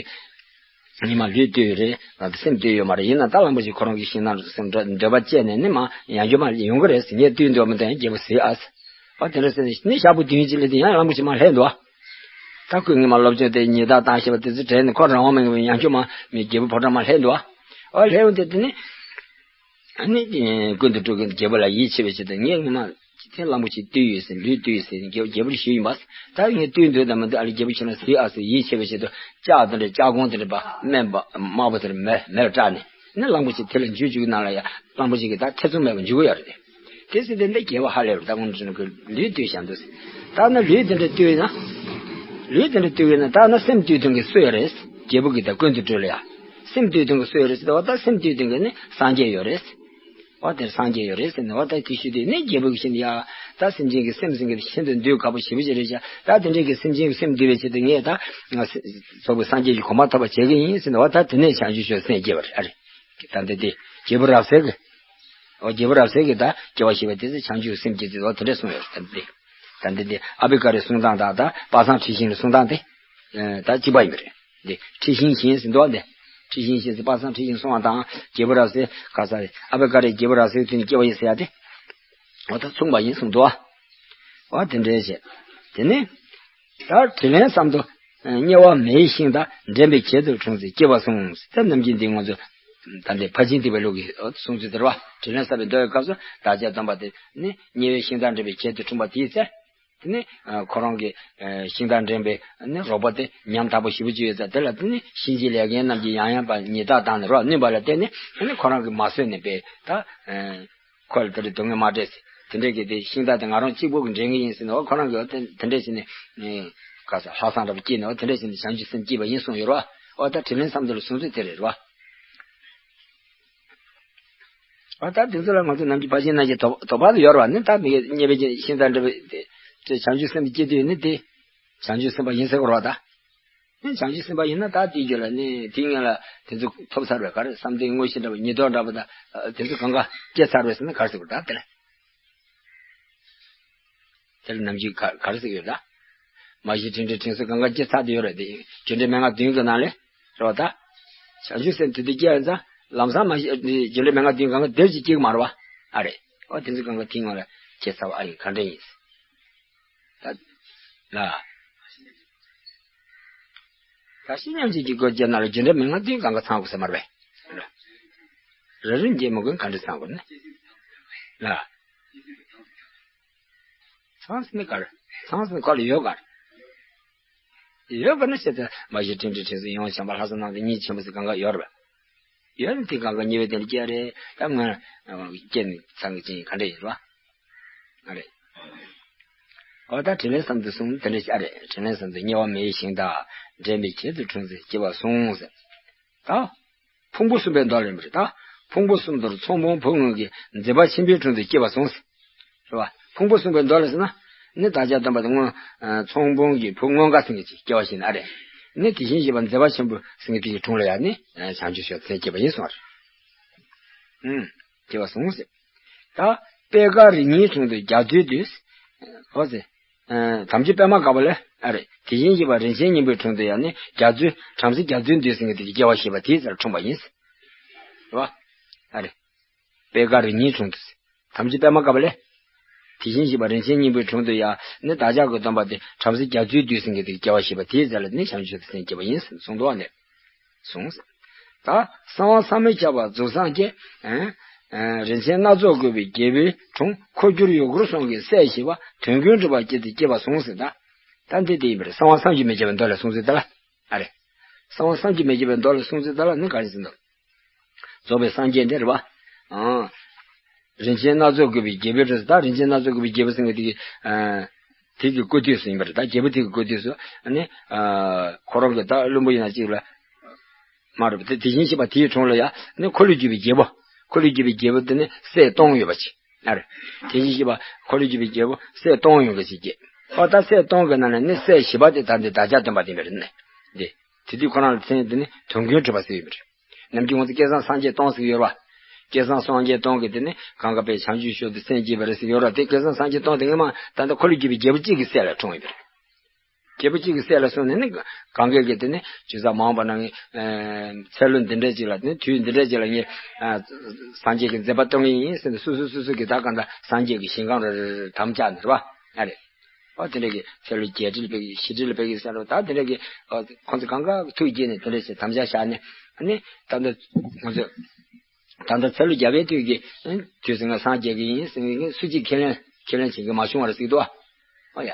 ཉི་མ་ལུས་བཏུལ་ཡོད་རེད། ང་ཚོ་སེམས་བཏུལ་ཡོད་མ་རེད། ཡིན་ན་ད་གླང་པོ་ཆེ་ཁོ་རང་གི་ཤིང་ནགས་སེམས་འདོད་པ་སྐྱེས་ནས་ནི་མ་ཡང་བསྐྱར་མ་ཡོང་གི་རེད་ཟེར། ངས་བཏུལ་འདོད་མི་འདུག་རྒྱལ་པོ་ཟེར་ཨ་ཟེར། ཨོ་དེ་འདྲ་ཟེར་ནས་ནི་ཞག་པོ་བདུན་ཅིག་སླེབས་དུས་ཡང་གླང་པོ་ཆེ་མར་སླེབས་འདུག་ད་ཁོས་ངས་མ་སློབ་སྦྱོང་དེ་ཉེས་རྡུང་བཏང་ཤེས་པ་དེ་ཚོ་དྲན་ནས་ཁོ་རང་དབང་མེད་པའི་ཡང་བསྐྱར་མ་མི་རྒྱལ་པོ་ཕོ་བྲང་མར་སླེབས་འདུག་ཨོ་སླེབས་འོང་དེ་དེ་ནི་ཨ་ནི་ཀུན་ཏུ་སྤྲུལ་གྱིས་རྒྱལ་པོ་ལ་ཡིད་ཆེས་པའི་ཆེད་དུ་ངས་ངས་མ། དེ་གླང་པོ་ཆེ་བཏུལ་ཡོད་ཟེར། ལུས་བཏུལ་ཡོད་ཟེར། རྒྱལ་རྒྱལ་པོར་ཞུས་ཡིན་པ། ད་ངས་བཏུལ་འདོད་དང་མི་འདོད་ཨ་ལས་རྒྱལ་པོ་ཁྱོད་རང་ཟེར་ཨ་ཟེར། ཡིད་ཆེས་པའི་ཆེད་དུ་ལྕགས་དེ་འདྲ་ལྕགས་གོང་དེ་འདྲ་པ་སྨན་པ་དམར་པོ་དེ་འདྲ་མེ་མེར་སྐྲག་ནས་ནི་གླང་པོ་ཆེ་དེ་ལ་འཇུ་བཅུག་ན་ལ་ཡ་གླང་པོ་ཆེ་གིས་ད་ཐེ་ཚོམ་མེད་པར་འཇུ་གི་ཡོད་རེད། དེ་ཟེར་དེ་འདྲ་རྒྱལ་པོ་ཧ་ལས་པར་ད་ཁོང་ཁྲིད་ནས་ཁོས་ལུས་བཏུལ་བཞག་འདུག་ཟེར། ད་ན་ལུས་དེ་འདྲ་བཏུལ་ན། ལུས་དེ་འདྲ་བཏུལ་ན་ད་ན་སེམས་བཏུལ་དོན་གྱི་སུ་ཡོད་རེད། རྒྱལ་པོ་གིས་ད་ཀུན་ཏུ་སྤྲུལ་ལ་ཡ། སེམས་བཏུལ་དོན་གྱི་སུ་ཡོད་རེད་ཟེར་ད་བ། ད་སེམས་བཏུལ་དོན་གྱི་ནི་སངས་རྒྱས་ཡོད་རེད། འོ་དེར་སངས་རྒྱས་ཡོད་རེད་ཟེར་ནས། འོ་ད་དེ་ཞུས་དུས་ནི་རྒྱལ་པོ་གིས་ཤིན་ཏུ་ཡ། ད་སེམས་ཅན་གྱི་སེམས་ཟེར་མཁན་དེ་ཤིན་ཏུ་འདུལ་དཀའ་པོ་ཞེ་པོ་ཅིག་རེད་ཤག་ད་དེ་འདྲའི་གི་སེམས་ཅན་གྱི་སེམས་འདུལ་བའི་ཆེད་དུ་ངས་ད་ང་སོགས་པའི་སངས་རྒྱས་ཀྱི་གོ་འཕང་ཐོབ་པ་བྱེད་ཀྱི་ཡིན་ཟེར་ནས། འོ་ད་དེ་ནས་བྱང་ཆུབ་ཤོག་སེམས་བསྐྱེད་པ་རེད། ཨ་རེ། ད་འདི་དེ་རྒྱལ་པོ་རབ་གསལ་གྱིས། འོ་རྒྱལ་པོ་རབ་གསལ་གྱིས་ད་སྐྱེ་བ་བཞེས་པ་དེ་ཚེ་བྱང་ཆུབ་སེམས་བསྐྱེད་ཚེ་འོ་དེ་འདྲས་གསུངས་ཡོད་རེད། ད་འདི་དེ་ད་འདི་དེ་ཨ་བྷི་ཀ་རའི་གསུང་སྟངས་དང་ད་པ་སངས་ཁྲི་ཤིང་གི་གསུང་སྟངས་དེ། ད་གཅིག་པ་ཡིན་པ་རེད། འདི་ཁྲི་ཤིང་བཞིན་ཟེར་འདུག་བ། འདི་ཁྲི་ཤིང་བཞིན་ཟེར་པ་སངས་ཁྲི་ཤིང་གསུང་བ་དང་རྒྱལ་པོ་རབ་གསལ་ག་ས་རེད། ཨ་བྷི་ཀ་རའི་རྒྱལ་པོ་རབ་གསལ་དུས་ནས་སྐྱེ་བ་ཡིན་ཟེར་ཡ་དེ། འོ་ད་མཚུངས་པ་ཡིན་གསུངས་འདུག་བ། འོ་དེ་འདྲའི་བྱས། དེ་ནས་ད་དྲིན་ལན་བསམ་དུ་དམྱལ་བ་མེའི་ཤིང་རྟ་འདྲེན་པའི་ཁྱད་དུ་འཁྲུངས་ཚེ་སྐྱེ་བ་གསུངས་ཟེར། ད་ནམ་རྒྱུན་འདི་ང་ཚོ་ད་འདི་ཕར་ཕྱིན་སྡིག་པའི་ལུགས་ཀྱི་གསུང་ཚུལ་དེ་རེད་བ། དྲིན་ལན་བསམ་པའི་མདོ་ཡི་སྐབས་སུ་བདག་ཅག་སྡོམ་པ་དེ་ནི་དམྱལ་བའི་ཤིང་རྟ་འདྲེན་པའི་ཁྱད་དུ་འཁྲུངས་པ་དེའི་ཚེ། དེ་ནི་ཁོ་རང་གི་ཤིང་རྟ་འདྲེན་པའི་ནི་རོགས་པ་དེ་ཉམ་ཐག་པོ་ཞེ་པོ་ཅིག་ཡོད་ཙང་། དེ་ལ་དེ་ནི་གཤིན་རྗེའི་ལས་མཁན་རྣམས་ཀྱིས་ཡང་ཡང་བར་ཉེས་རྡུང་བཏང་ནས་རོ་བསྣུན་པ་ལ་བརྟེན་ནས། དེ་ནི་ཁོ་རང་གིས་མ་བཟོད་ནས་པས་ད་ཁོ་ལ་དེ་འདྲའི་སྡུག་བསྔལ་མ་སྤྲད་ཟེར། དེ་འདྲའི་གི་དེ་ཤིང་རྟ་དེ་ང་རང་གཅིག་པོ་གིས་འདྲེན་གི་ཡིན་ཟེར་ནས། འོ་ཁོ་རང་གིས་འོ་དེ་དེ་འདྲས་བྱས་ནས་ག་ས་ལྷག་བསམ་འདྲ་པོ་སྐྱེས་ནས། འོ་དེ་འདྲས་བྱས་ནས་བྱང་ཆུབ་སེམས་བསྐྱེད་པ་ཡིན་གསུངས་ཡོད་རེད་བ། འོ་ད་དྲིན་ལན་བསམ་དུ་ལ་གསུང་ཚུལ་དེ་རེད་རེད་བ། ཨ་ད་དེ་ཚོ་ལ་ང་ཚོ་ནམ་རྒྱུན་ཕར་ཕྱིན་ནང་བཞིན་དོགས་དོགས་པ་དུ་ཡོད་རེད་བ། ནི་ད་མི་དམྱལ་བའི་ཤིང་རྟ་འདྲ་པོ་དེ་བྱང་ཆུབ་སེམས་སྐྱེ་དུས་ནི་དེ་བྱང་ཆུབ་སེམས་དཔའ་ཡིན་ཟེར་གི་རེད་བ་ད། ནི་བྱང་ཆུབ་སེམས་དཔའ་ཡིན་ན་ད་དེའི་རྒྱུད་ལ་ནི་དེའི་སྔོན་ལ་དེ་ཚོ་ཐོབ་ཚར་བས། ག་རེ་བསམ་གཏན་དངོས་གཞི་འདྲ་པོ་ཉིས་སྟོང་འདྲ་པོ་ད་དེ་ཚོ་གང་ག་སྐྱེ་ཚར་བས་ཟེར་ན་ག་རེ་ཟེར་དགོས་ད་དེ་ལ། དེ་ལ་ནམ་རྒྱུན་ག་ག་རེ་ཟེར་གི་ཡོད་ད། མ་གཞི་དྲིན་དྲན་དྲིན་གཟོ་གང་ག་སྐྱེ་ཚར་དེ་ཡོད་རེད་དེ། རྒྱུ་འབྲས་མན་ངག་བདུན་གྱི་ནང་ལས་རེད་བ་ད། བྱང་ཆུབ་སེམས་དེ་དུས་སྐྱེ་ཡོད་ཙང་ལམ་སང་མ་གཞི་རྒྱུ་འབྲས་མན་ངག་བདུན་གང་ག་དེབ་ཅིག་སྐྱེ་གི་མ་རེད་བ། ཨ་རེད། འོ་དེ་ཚོ་གང་ག་དེའི་སྔོན་ལ་སྐྱེ་ཚར་བ་ཨ་ཡིན་ག་འདྲ་ཡིན། ད། ལ། ད་ཤི་ཉམས་ཅིག་གི་སྒོ་བརྒྱབ་ན་ལ་རྒྱུ་འབྲས་མན་ངག་བདུན་གང་ག་ཚང་དགོས་ས་མ་རེད་པས། རེ་རེ་འབྱེད་མི་དགོས་གང་འདྲ་ཚང་དགོས་ནི། ལ། ཚང་ཟིན་ནི་ག་རེ། ཚང་ཟིན་ནི་ག་ལ་ཡོད་ག་རེ། ཡོད་པ་ནི་བཤད་ཚེ་མ་གཞི་དྲིན་དྲན་དྲིན་གཟོ་ཡིད་དབང་བྱམས་པ་ལྷག་བསམ་སྣང་མཐའ་གཉིས་ཆེན་པོ་ཟེར་གང་ག་ཡོད་རེད་པས། ཡོད་ནི་དེ་གང་ག་ཉེ་བའི་དོན་སྐྱེ་རེད། ད་ང་སྐྱེ་ནི་ཚང་གི་ཅིང་ག་འདྲ་ཡིན་རེད་བ། ཨ་རེད། འོ་ད་དྲིན་ལན་བསམ་དུ་གསུངས་དེ་འདྲ་ཞིག་ཨ་རེད། དྲིན་ལན་བསམ་དུ་དམྱལ་བ་མེའི་ཤིང་རྟ་འདྲེན་པའི་ཁྱད་དུ་འཁྲུངས་ཚེ་སྐྱེ་བ་གསུངས་ཟེར། ད། ཕུང་པོ་གསུམ་པའི་མདོ་ལ་ཡིན་པ་རེད་ད། ཕུང་པོ་གསུམ་དུ་ཚོང་དཔོན་བུ་སྔོན་གྱི་མཛེས་པ་ཆེན་པོའི་དྲུང་དུ་སྐྱེ་བ་གསུངས་ཟེར། རེད་བ། ཕུང་པོ་གསུམ་པའི་མདོ་ལ་ཟེར་ན། ནི་བདག་ཅག་སྟོན་པ་དེ་སྔོན། ཚོང་དཔོན་གྱི་བུ་སྔོན་དགའ་ཟེར་མཁན་ཅིག་སྐྱེ་བ་བཞེས་ནི་ཨ་རེད། ནི་དེ་བཞིན་གཤེགས་པ་མཛེས་པ་ཆེན་པོ་ཟེར་མཁན་དེ་གི་དྲུང་ལ་ཡང་ནི། བྱང་ཆུབ་ཤོག་ཟེར་སྐྱེས་པ་ཡིན་གསུངས་པ་རེད། ཨུམ། སྐྱེ་བ་གསུངས་ཟེར། ད། པད་དཀར་རི་ཉིལ་དྲུང་དུ་རྒྱ་མཚོའི་དུས། འོ་ཟེར། དམ་ཆོས་པད་མ་དཀར་པོ་ལས་ཨ་རེད། དེ་བཞིན་གཤེགས་པ་རིན་ཆེན་སྙིང་པོའི་དྲུང་དུ་ཡང་ནི་རྒྱ་མཚོའི་བྲམ་ཟེ་རྒྱ་མཚོའི་དུས་ཟེར་མཁན་དེ་གི་སྐྱེ་བ་བཞེས་པ་དེའི་རྩར་འཁྲུངས་པ་ཡིན་ཟེར། རེད་བ། ཨ་རེད། པད་དཀར་རི་ཉིལ་དྲུང་དུ་ཟེར། དམ་ཆོས་པད་མ་དཀར་པོ་ལས། དེ་བཞིན་གཤེགས་པ་རིན་ཆེན་སྙིང་པོའི་དྲུང་དུ་ཡང་ནི་བདག་ཅག་གི་སྟོན་པ་དེ་བྲམ་ཟེ་རྒྱ་མཚོའི་བདུད་ཟེར་མཁན་དེ་སྐྱེ་བ་བཞེས་པ་དེའི་རྩ་ལ་ནི་བྱང་ཆུབ་སེམས་སྐྱེས་པ་ཡིན་གསུངས་འདུག་བ་ནས། གསུངས། ད་གསང་བ་བསམ་མེད་ཁྱབ་པ་རྫོགས་སངས་རྒྱས། ཨ་ཨ་རིན་ཆེན་སྣ་ཚོགས་བཀོད་པའི་རྒྱལ་པོའི་དྲུང་འཁོར་སྒྱུར་ཡུལ་འཁོར་གསུམ་གྱི་སྲས་བཞི་པ་དོན་ཀུན་གྲུབ་པ་སྐྱེས་ཏེ་སྐྱེས་པ་གསུངས་ཟེར་ད། ད་འདི་དེ་ཡིན་པར་གསང་བ་བསམ་གྱིས་མི་ཁྱབ་པའི་མདོ་ལ་གསུངས་ཟེར་ད་ལ། ཨ་རེ། གསང་བ་བསམ་གྱིས་མི་ཁྱབ་པའི་མདོ་ལ་གསུངས་ཟེར་ད་ལ་ནི་ག་རེ་ཟེར་འདུག་རྫོགས་པའི་སངས་རྒྱས་འདི་རེད་བ། ཨང་། རིན་ཆེན་སྣ་ཚོགས་བཀོད་པའི་རྒྱལ་པོའི་གྲས་སུ་ད་རིན་ཆེན་སྣ་ཚོགས་བཀོད་པའི་རྒྱལ་པོ་ཟེར་མཁན་དེ་གི་ཨ་དེ་གི་བཀུར་སྟི་སུ་ཡིན་པ་རེད། ད་རྒྱལ་པོ་དེ་གི་བཀུར་སྟི་སུ་ཨ་ནི་ཨ་ཁོ་རང་གི་ད་བློན་པོ་ཡིན་ན་གཅིག་ལ་མ་རེད་པ། དེ་དེ་བཞིན་གཤེགས་པ་དེའི་དྲུང་ལ་ཡང་ནི་འཁོར་ལོས་སྒྱུར་བའི་རྒྱལ་པོ། འཁོར་ལོས་སྒྱུར་བའི་རྒྱལ་པོ་དེ་ནི་སྲས་སྟོང་ཡོད་པ་ཅིག་ཨ་རེ། དེ་བཞིན་གཤེགས་པ་འཁོར་ལོས་སྒྱུར་བའི་རྒྱལ་པོ་སྲས་སྟོང་ཡོད་པ་ཅིག་སྐྱེས། ཨོ་ད་སྲས་སྟོང་གི་ནང་ནས་ནི་སྲས་བཞི་པ་དེ་ད་འདི་བདག་ཅག་སྟོན་པ་དེ་ཡིན་པ་རེད་ནི། འདི་དེ་དུས་ཁོ་རང་ལ་མཚན་དེ་ནི་དོན་ཀུན་གྲུབ་པ་ཟེར་ཡོད་པ་རེད། ནམ་རྒྱུན་ང་ཚོ་བསྐལ་བཟང་སངས་རྒྱས་སྟོང་ཟེར་གྱི་ཡོད་རེད་བ། བསྐལ་བཟང་སངས་རྒྱས་སྟོང་གི་དེ་ནི་གང་ག་པའི་བྱང་ཆུབ་མཆོག་ཏུ་སེམས་བསྐྱེད་པ་རེད་ཟེར་གྱི་ཡོད་རེད་བ། དེ་བསྐལ་བཟང་སངས་རྒྱས་སྟོང་དེ་སྔ་མ་ད་ལྟ་འཁོར་ལོས་སྒྱུར་བའི་རྒྱལ་པོ་གཅིག་གི་སྲས་ལ་འཁྲུངས་ཡོད་པ་རེད། རྒྱལ་པོ་གཅིག་གི་སྲས་ལ་སོང་ནས་ནི་གང་ག་གི་དེ་ནི་ཇི་ལྟར་མ་འོངས་པ་ན་ངས་ཚེ་ལོ་འདི་འདྲ་ཅིག་ལ་དེ་ནི་དུས་འདི་འདྲ་ཅིག་ལ་ངས་སངས་རྒྱས་ཀྱི་མཛད་པ་སྟོན་གྱི་ཡིན་ཟེར་ནས་སོ་སོ་སོ་སོ་གི་ད་གང་ལྟར་སངས་རྒྱས་ཀྱི་ཞིང་ཁམས་རེ་རེ་དམ་བཅའ་ནས་རེད་བ། ཨ་རེད། ཨོ་དེ་འདྲ་གི་ཚེ་ལོ་བརྒྱད་ཁྲི་ལ་ཕེབས་ཀྱི་བཞི་ཁྲི་ལ་ཕེབས་ཀྱི་ཟེར་རོ། ད་དེ་འདྲ་གི་ཨོ་ཁོང་ཚོ་གང་ག་གི་ཐུགས་དགྱེས་ནས་དེ་འདྲ་ཞིག་དམ་བཅའ་བཞག་ནས་ཨ་ནི་ད་ལྟ་ཁོང་ཚོ་ད་ལྟ་ཚེ་ལོ་བརྒྱ་པའི་དུས་ཀྱི་དུས་སུ་ང་སངས་རྒྱས་ཀྱི་ཡིན་ཟེར་ནས་སུ་གཅིག་ཁས་ལེན་ཁས་ལེན་བྱེད་ཀྱི་མ་བྱུང་བ་རེད་ཟེར་གྱི་འདུག་ཨ། ཨོ་ཡ།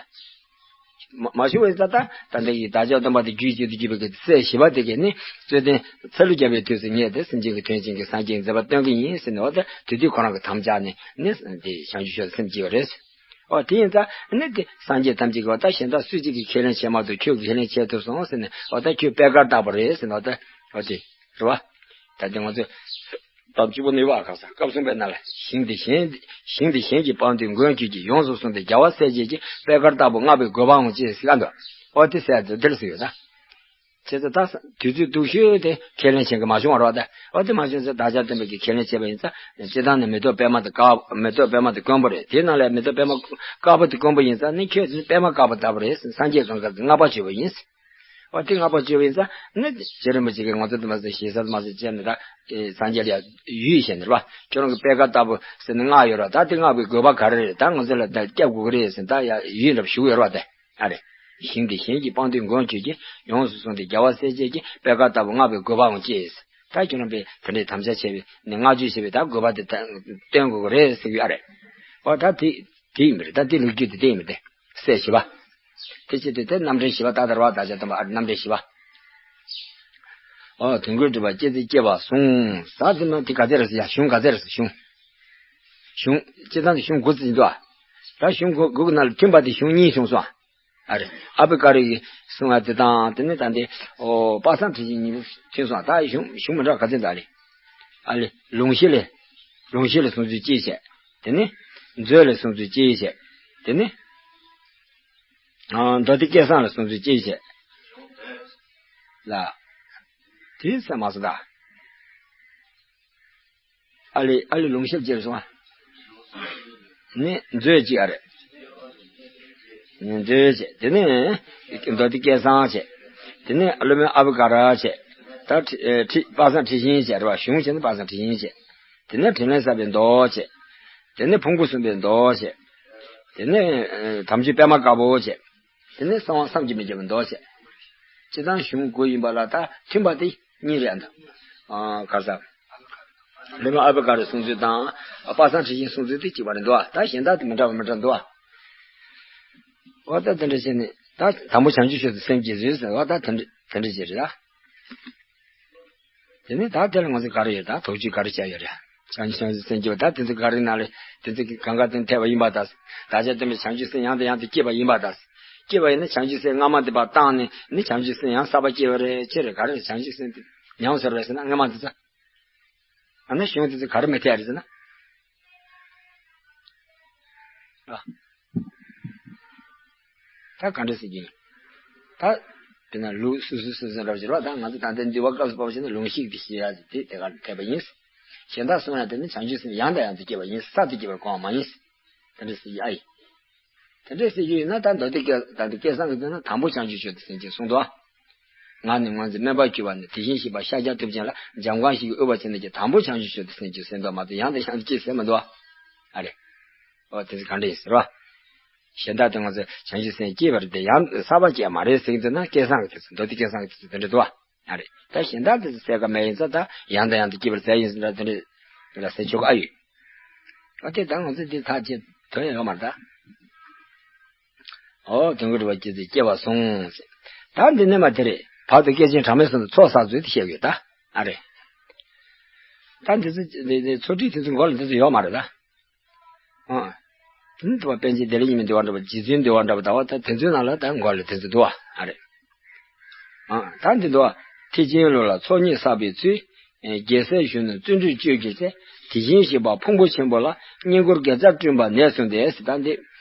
མ་མ་བྱུང་བས་ད་ལྟ་ད་ལྟ་ཡི་བདག་ཅག་སྟོན་པ་དེ་རྒྱུད་གཅིག་ཏུ་གྱུར་པའི་གི་སྲས་བཞི་པ་དེ་གས་ནི་རྩོད་ལྡན་ཚེ་ལོ་བརྒྱ་པའི་དུས་སུ་ངས་དེ་སེམས་ཅན་གྱི་དོན་ཅན་གྱི་སངས་རྒྱས་མཛད་པ་སྟོན་གྱི་ཡིན་ཟེར་ནས་ཨོ་ད་དེ་དུས་ཁོ་རང་གི་དམ་བཅའ་ནི་ནི་དེ་བྱང་ཆུབ་མཆོག་ཏུ་སེམས་བསྐྱེད་པ་རེད། ཨོ་དེ་ཡིན་ཙང་ནི་དེ་སངས་རྒྱས་ཐམས་ཅད་ཀྱིས་ཨོ་ད་གཞན་དག་སུ་གཅིག་གིས་ཁས་ལེན་བྱས་མ་ཐུབ། ཁྱོད་ཀྱིས་ཁས་ལེན་བྱས་ཐུབ་སོང་ཟེར་ནས་ཨོ་ད་ཁྱོད་པད་དཀར་ལྟ་བུ་རེད་ཟེར་ནས་ཨོ་ད་ཨོ་དེ་རེད་བ། ད་དེ་ང་ཚོས་ལྟ་བཅུ་པོ་ནུས་པ་ཁ་ས་སྐབས་གསུམ་པའི་ནང་ལ་ཞིང་འདི་གཞན་ཞིང་འདི་གཞན་གྱིས་སྤངས་དུས་མགོན་ཁྱོད་ཀྱིས། ཡོངས་སུ་བཟུང་སྟེ་རྒྱལ་བ་སྲས་བཅས་ཀྱིས། པད་དཀར་ལྟ་བུ་བསྔགས་པའི་དགོས་པའང་ཅི་ཟེར་ག་འདུག་ཨོ་དེ་ཟེར་དེ་དེར་ཟེར་ཡོད་ད། བྱས་ཙང་ད་དུས་ཚོད་སྡུག་ཤོས་དེ་ཁས་ལེན་བྱེད་ཀྱི་མ་བྱུང་བ་རེད་བ་ད། ཨོ་དེ་མ་བྱུང་ཚེ་བདག་ཅག་སྟོན་པས་ཀྱིས་ཁས་ལེན་བྱས་པ་ཡིན་ཙང་སྤྱིར་བཏང་ནས་མེ་ཏོག་པད་མ་དེ་དཀར་མེ་ཏོག་པད་མ་དེ་དཀོན་པོ་རེད། དེའི་ནང་ལས་མེ་ཏོག་པད་མ་དཀར་པོ་དེ་དཀོན་པོ་ཡིན་ཙང་ནི་ཁྱོད་ནི་པད་མ་དཀར་པོ་ལྟ་བུ་རེད། སངས་རྒྱས་གང་ག་གི་བསྔགས་པ་བརྗོད་པ་ཡིན། ཨོ་དེ་བསྔགས་པ་བརྗོད་པ་ཡིན་ཙང་ནི་རྗེ་རིན་པོ་ཆེ་གིས་ང་ཚོ་དེ་མ་ཟད་ཞེ་ས་མ་ཟད་བྱས་ནས་ད་སངས་རྒྱས་ལ་ཡུལ་བྱས་ནས་རེད་བ། ཁྱོད་རང་གི་པད་དཀར་ལྟ་བུ་ཟེར་ནས་བསྔགས་ཡོད་ར། ད་དེ་བསྔགས་པའི་དགོས་པ་ག་རེ་རེད། ད་ང་ཚོ་ལ་ད་སྐྱབས་དགོས་ཀྱི་རེད་ཟེར་ད་ཡ་ཡུལ་འདྲ་བ་ཞུ་གི་ཡོད་ར་བ་དེ། ཨ་རེ། ཞིང་འདི་གཞན་གྱིས་སྤངས་དུས་མགོན་ཁྱོད་ཀྱིས། ཡོངས་སུ་བཟུང་སྟེ་རྒྱལ་བ་སྲས་བཅས་ཀྱིས། པད་དཀར་ལྟ་བུ་བསྔགས་པའི་དགོས་པའང་ཅི། ད་ཁྱོད་རང་པས་དེ་འདྲའི་དམ་བཅའ་བྱས་པའི་ནི་བསྔགས་བརྗོད་བྱས་པའི་ད་དགོས་པ་དེ་ད་སྟོན་དགོས་ཀྱི་རེད་ཟེར་གྱི་ཡོད་རེད། ཨོ་ད་དེ་དེ་ཡིན་པ་རེད། ད་དེ་ལོ་རྒྱུས་དེ་དེ་ཡིན་པ་དེ་སྲས་བཞི་པ། དེ་ཕྱིར་དེ་དེ་རྣམ་འདྲེན་བཞི་པ་ད་ལྟ་རེད་བ། བདག་ཅག་སྟོན་པ་ཨ་རྣམ་འདྲེན་བཞི་པ། ཨོ་དོན་ཀུན་གྲུབ་པ་སྐྱེས་ཚེ་སྐྱེས་པ་གསུངས། ས་དེ་ན་དེ་ག་ཚད་རེད་ཟེར་ཡ་གཞུང་ག་ཚད་རེད་ཟེར་གཞུང་། གཞུང་སྤྱིར་བཏང་དུ་གཞུང་དགུ་ཙམ་འདུག་ཨ། ད་གཞུང་དགུ་དགུ་གི་ནང་ལ་མཐུན་པ་དེ་གཞུང་གཉིས་བྱུང་སོང་ཨ། ཨ་རེ། ཨ་བི་ཀ་རི་ཡིས་གསུངས་པ་དེ་དང་དེ་ནས་ད་འདི་ཨོ་པ་སངས་ཁྲི་བཞེངས་གཉིས་པོ་མཐུན་སོང་། ད་གཞུང་གཞུང་མི་འདྲ་ག་ཚོད་འདུག་ཨ་ལེ། ཨ་ལེ་ལུང་གཞི་ལས། ལུང་གཞི་ལས་གསུངས་ཚུལ་གཅིག་བྱས། དེ་ནས་མཛོད་ལས་གསུངས་ཚུལ་གཅིག་བྱས། དེ་ནས་ཨ་མདོ་སྡེ་སྐལ་བཟང་ལས་གསུངས་ཚུལ་གཅིག་བྱས། ལ། དེ་ཚད་མ་སོང་ད། ཨ་ལེ་ཨ་ལེ་ལུང་གཞི་ཅེར་སོང་ཨ། ནི་མཛོད་ཅིག་ཨ་རེ། ནི་མཛོད་བྱས། དེ་ནས་མདོ་སྡེ་སྐལ་བཟང་བྱས། དེ་ནས་སློབ་དཔོན་ཨ་བི་ཀ་ར་བྱས། ད་ཁྲི་ཨེ་ཁྲི་པ་སངས་ཁྲི་བཞེངས་བྱས་རེད་བ། གཞུང་བྱས་ན་པ་སངས་ཁྲི་བཞེངས་བྱས། དེ་ནས་དྲིན་ལན་བསབ་པའི་མདོ་བྱས། དེ་ནས་ཕུང་པོ་གསུམ་པའི་མདོ་བྱས། དེ་ནས་ཨེ་དམ་ཆོས་པད་མ་དཀར་པོ་བྱས། དེ་ནས་གསང་བ་བསམ་གྱིས་མི་ཁྱབ་པའི་མདོ་བྱས། སྤྱིར་བཏང་གཞུང་དགུ་ཡིན་པ་ལ་ད་མཐུན་པ་དེ་གཉིས་རེད་ཨ་འདུག་ཨ་ག་ས། སློབ་དཔོན་ཨ་བི་ཀ་རའི་གསུང་ཚུལ་དང་པ་སངས་ཁྲི་བཞེངས་གསུང་ཚུལ་དེ་གཅིག་པ་རེད་འདུག་ད་གཞན་དག་དེ་མི་འདྲ་བ་མི་འདྲ་འདུག་འོ་ད་དེ་འདྲ་བྱས་ནས་ད་དང་པོ་བྱང་ཆུབ་མཆོག་ཏུ་སེམས་བསྐྱེད་ཟེར་ཟེར་བ་ད་དེ་འདྲ་དེ་འདྲ་བྱས་རེད་ད། དེ་ནས་ད་དེ་ལ་ང་ཚོ་ག་རེ་ཡོད་ད་དོགས་གཅོད་ག་རེ་བྱ་ཡོད་རེད། བྱང་ཆུབ་སེམས་བསྐྱེད་པ་ད་དེ་ཚོ་ག་རེ་ན་ལས་དེ་ཚོ་གི་གང་ག་དེ་ཐེབས་པ་ཡིན་པ་ད། བདག་ཅག་སྟོན་པས་བྱང་ཆུབ་སེམས་ཡང་དང་ཡང་དུ་བསྐྱེད་པ་ཡིན་པ་ད། བསྐྱེད་པ་ཡིན་ན་བྱང་ཆུབ་སེམས་སྔ་མ་དེ་ཕར་བཏང་ནས་ནི་བྱང་ཆུབ་སེམས་ཡང་གསར་པ་སྐྱེ་བ་རེད། ཅི་རེད་ག་རེ་བྱང་ཆུབ་སེམས་དེ་ཉམས་སོང་རེད་ཟེར་ན་སྔ་མ་དེ་ཚོ། ཨ་ནི་གཞུང་དེ་ཚོ་ག་རེ་མི་འཐད་རེད་ཟེར་ན། ཨ། ད་ག་འདྲ་ཟེར་གྱི་ཡིན། ད། དེ་ན་ལུགས་སོ་སོ་སོ་སོ་འདྲ་བ་ཞིག་རེད་བ། ད་ང་ཚོ་ད་ལྟ་འདུལ་བ་སྐབས་སུ་བབས་ཤིག་ན་ལུང་གཤེགས་དེ་ཤེས་ཡ་དེ་དེ་ག་ལ་འཐད་པ་ཡིན། གཞན་དག་གསུང་ཡ་དེ་ནི་བྱང་ཆུབ་སེམས་ཡང་དང་ཡང་དུ་སྐྱེ་བ་ཡིན། གསར་དུ་སྐྱེ་བར་གོ་བ་མ་ཡིན། དེ་འདྲ་ཟེར་གྱི་ཨ་ཡིན། དེ་འདྲ་ཟེར་གྱི་ཡིན་ན་ད་མདོ་སྡེ་སྐལ་ད་ལྟ་སྐལ་བཟང་གི་དོན་ན་དང་པོ་བྱང་ཆུབ་མཆོག་ཏུ་སེམས་བསྐྱེད་གསུངས་འདུག་ང་ནི་སྔོན་ཚེ་སྨན་པར་གྱུར་པ་ནས། དེ་བཞིན་གཤེགས་པ་ཤཱཀྱ་ཐུབ་ཆེན་ལ། འཇམ་དབྱངས་ཞིག་གིས་དབུལ་བ་བྱས་ནས་ཀྱང་། དང་པོ་བྱང་ཆུབ་མཆོག་ཏུ་སེམས་བསྐྱེད་ཟེར་འདུག་མ་གཏོགས་ཡང་དང་ཡང་དུ་སྐྱེ་ཟེར་མི་འདུག་ཨ་རེ། ཨོ་དེ་ཚོ་ག་འདྲ་ཡིན་ཟེར་བ། གཞན་དག་དེ་ང་ཚོ་བྱང་ཆུབ་སེམས་སྐྱེས་པ་རེད་དེ་ཡང་གསར་པ་སྐྱེས་མ་རེད་ཟེར་གྱི་འདུག་ན། སྐལ་བཟང་གི་དེ་ཚོ་མདོ་སྡེ་སྐལ་བཟང་གི་དེ་ཚོ་དེ་འདྲ་འདུག་བ། ཨ་རེད། ད་གཞན་དག་དེ་ཚོ་གསལ་ཁ་མེད་ཡིན་ཙང་ད་ཡང་དང་ཡང་དུ་སྐྱེས་པར་ཟེར་ཡིན་ཟེར་འདྲ་དེ་འདྲ་ཟེར་ཆོག་གི་ཨ་ཡོད། ཨ་དེ་ད་ང་ཚོ་འདི་ཐག་བཅད་དོན་ཡོད་མ་རེད་ད། ཨོ་དོན་གྱི་རིགས་པ་སྐྱེས་ཚེ་སྐྱེ་བ་བཟུང་། ད་འདི་ནས་མ་དེ་རེད། བར་དུ་སྐལ་ཆེན་གྲངས་མེད་གསུམ་དུ་ཚོགས་བསགས་ཚུལ་དེ་བཤད་ཡོད་ད། ཨ་རེད། ད་འདི་ཚོ་འདི་འདི་ཚོགས་སྒྲིག་དེ་ཚོ་མགོ་ལ་འདི་ཚོ་ཡོད་མ་རེད་ད། ཨ། དེ་ནི་དུ་བ་པཎ་ཆེན་བདེ་ལེགས་ཉི་མའི་འདུལ་བ་འདྲ་བ་རྗེ་བཙུན་འདུལ་བ་འདྲ་བ་ད་བ་ད་དེ་ཚོའི་ནང་ལ་ད་མགོ་ལ་དེ་ཚོ་འདུག་བ། ཨ་རེད། ཨ། ད་འདི་འདུག་བ། ཐེག་ཆེན་ལུགས་ལ་ཚོགས་གཉིས་བསགས་པའི་ཚུལ། རྒྱལ་སྲས་གཞོན་ནུ་བརྩོན་འགྲུས་བཅོས་ཀྱི་ཚེ། དེ་བཞིན་གཤེགས་པ་ཕུང་པོ་ཆེན་པོ་ལ། བསྙེན་བཀུར་དགེ་རྩ་བསྐྲུན་པ་ནས་བཟུང་སྟེ། ད་འདི་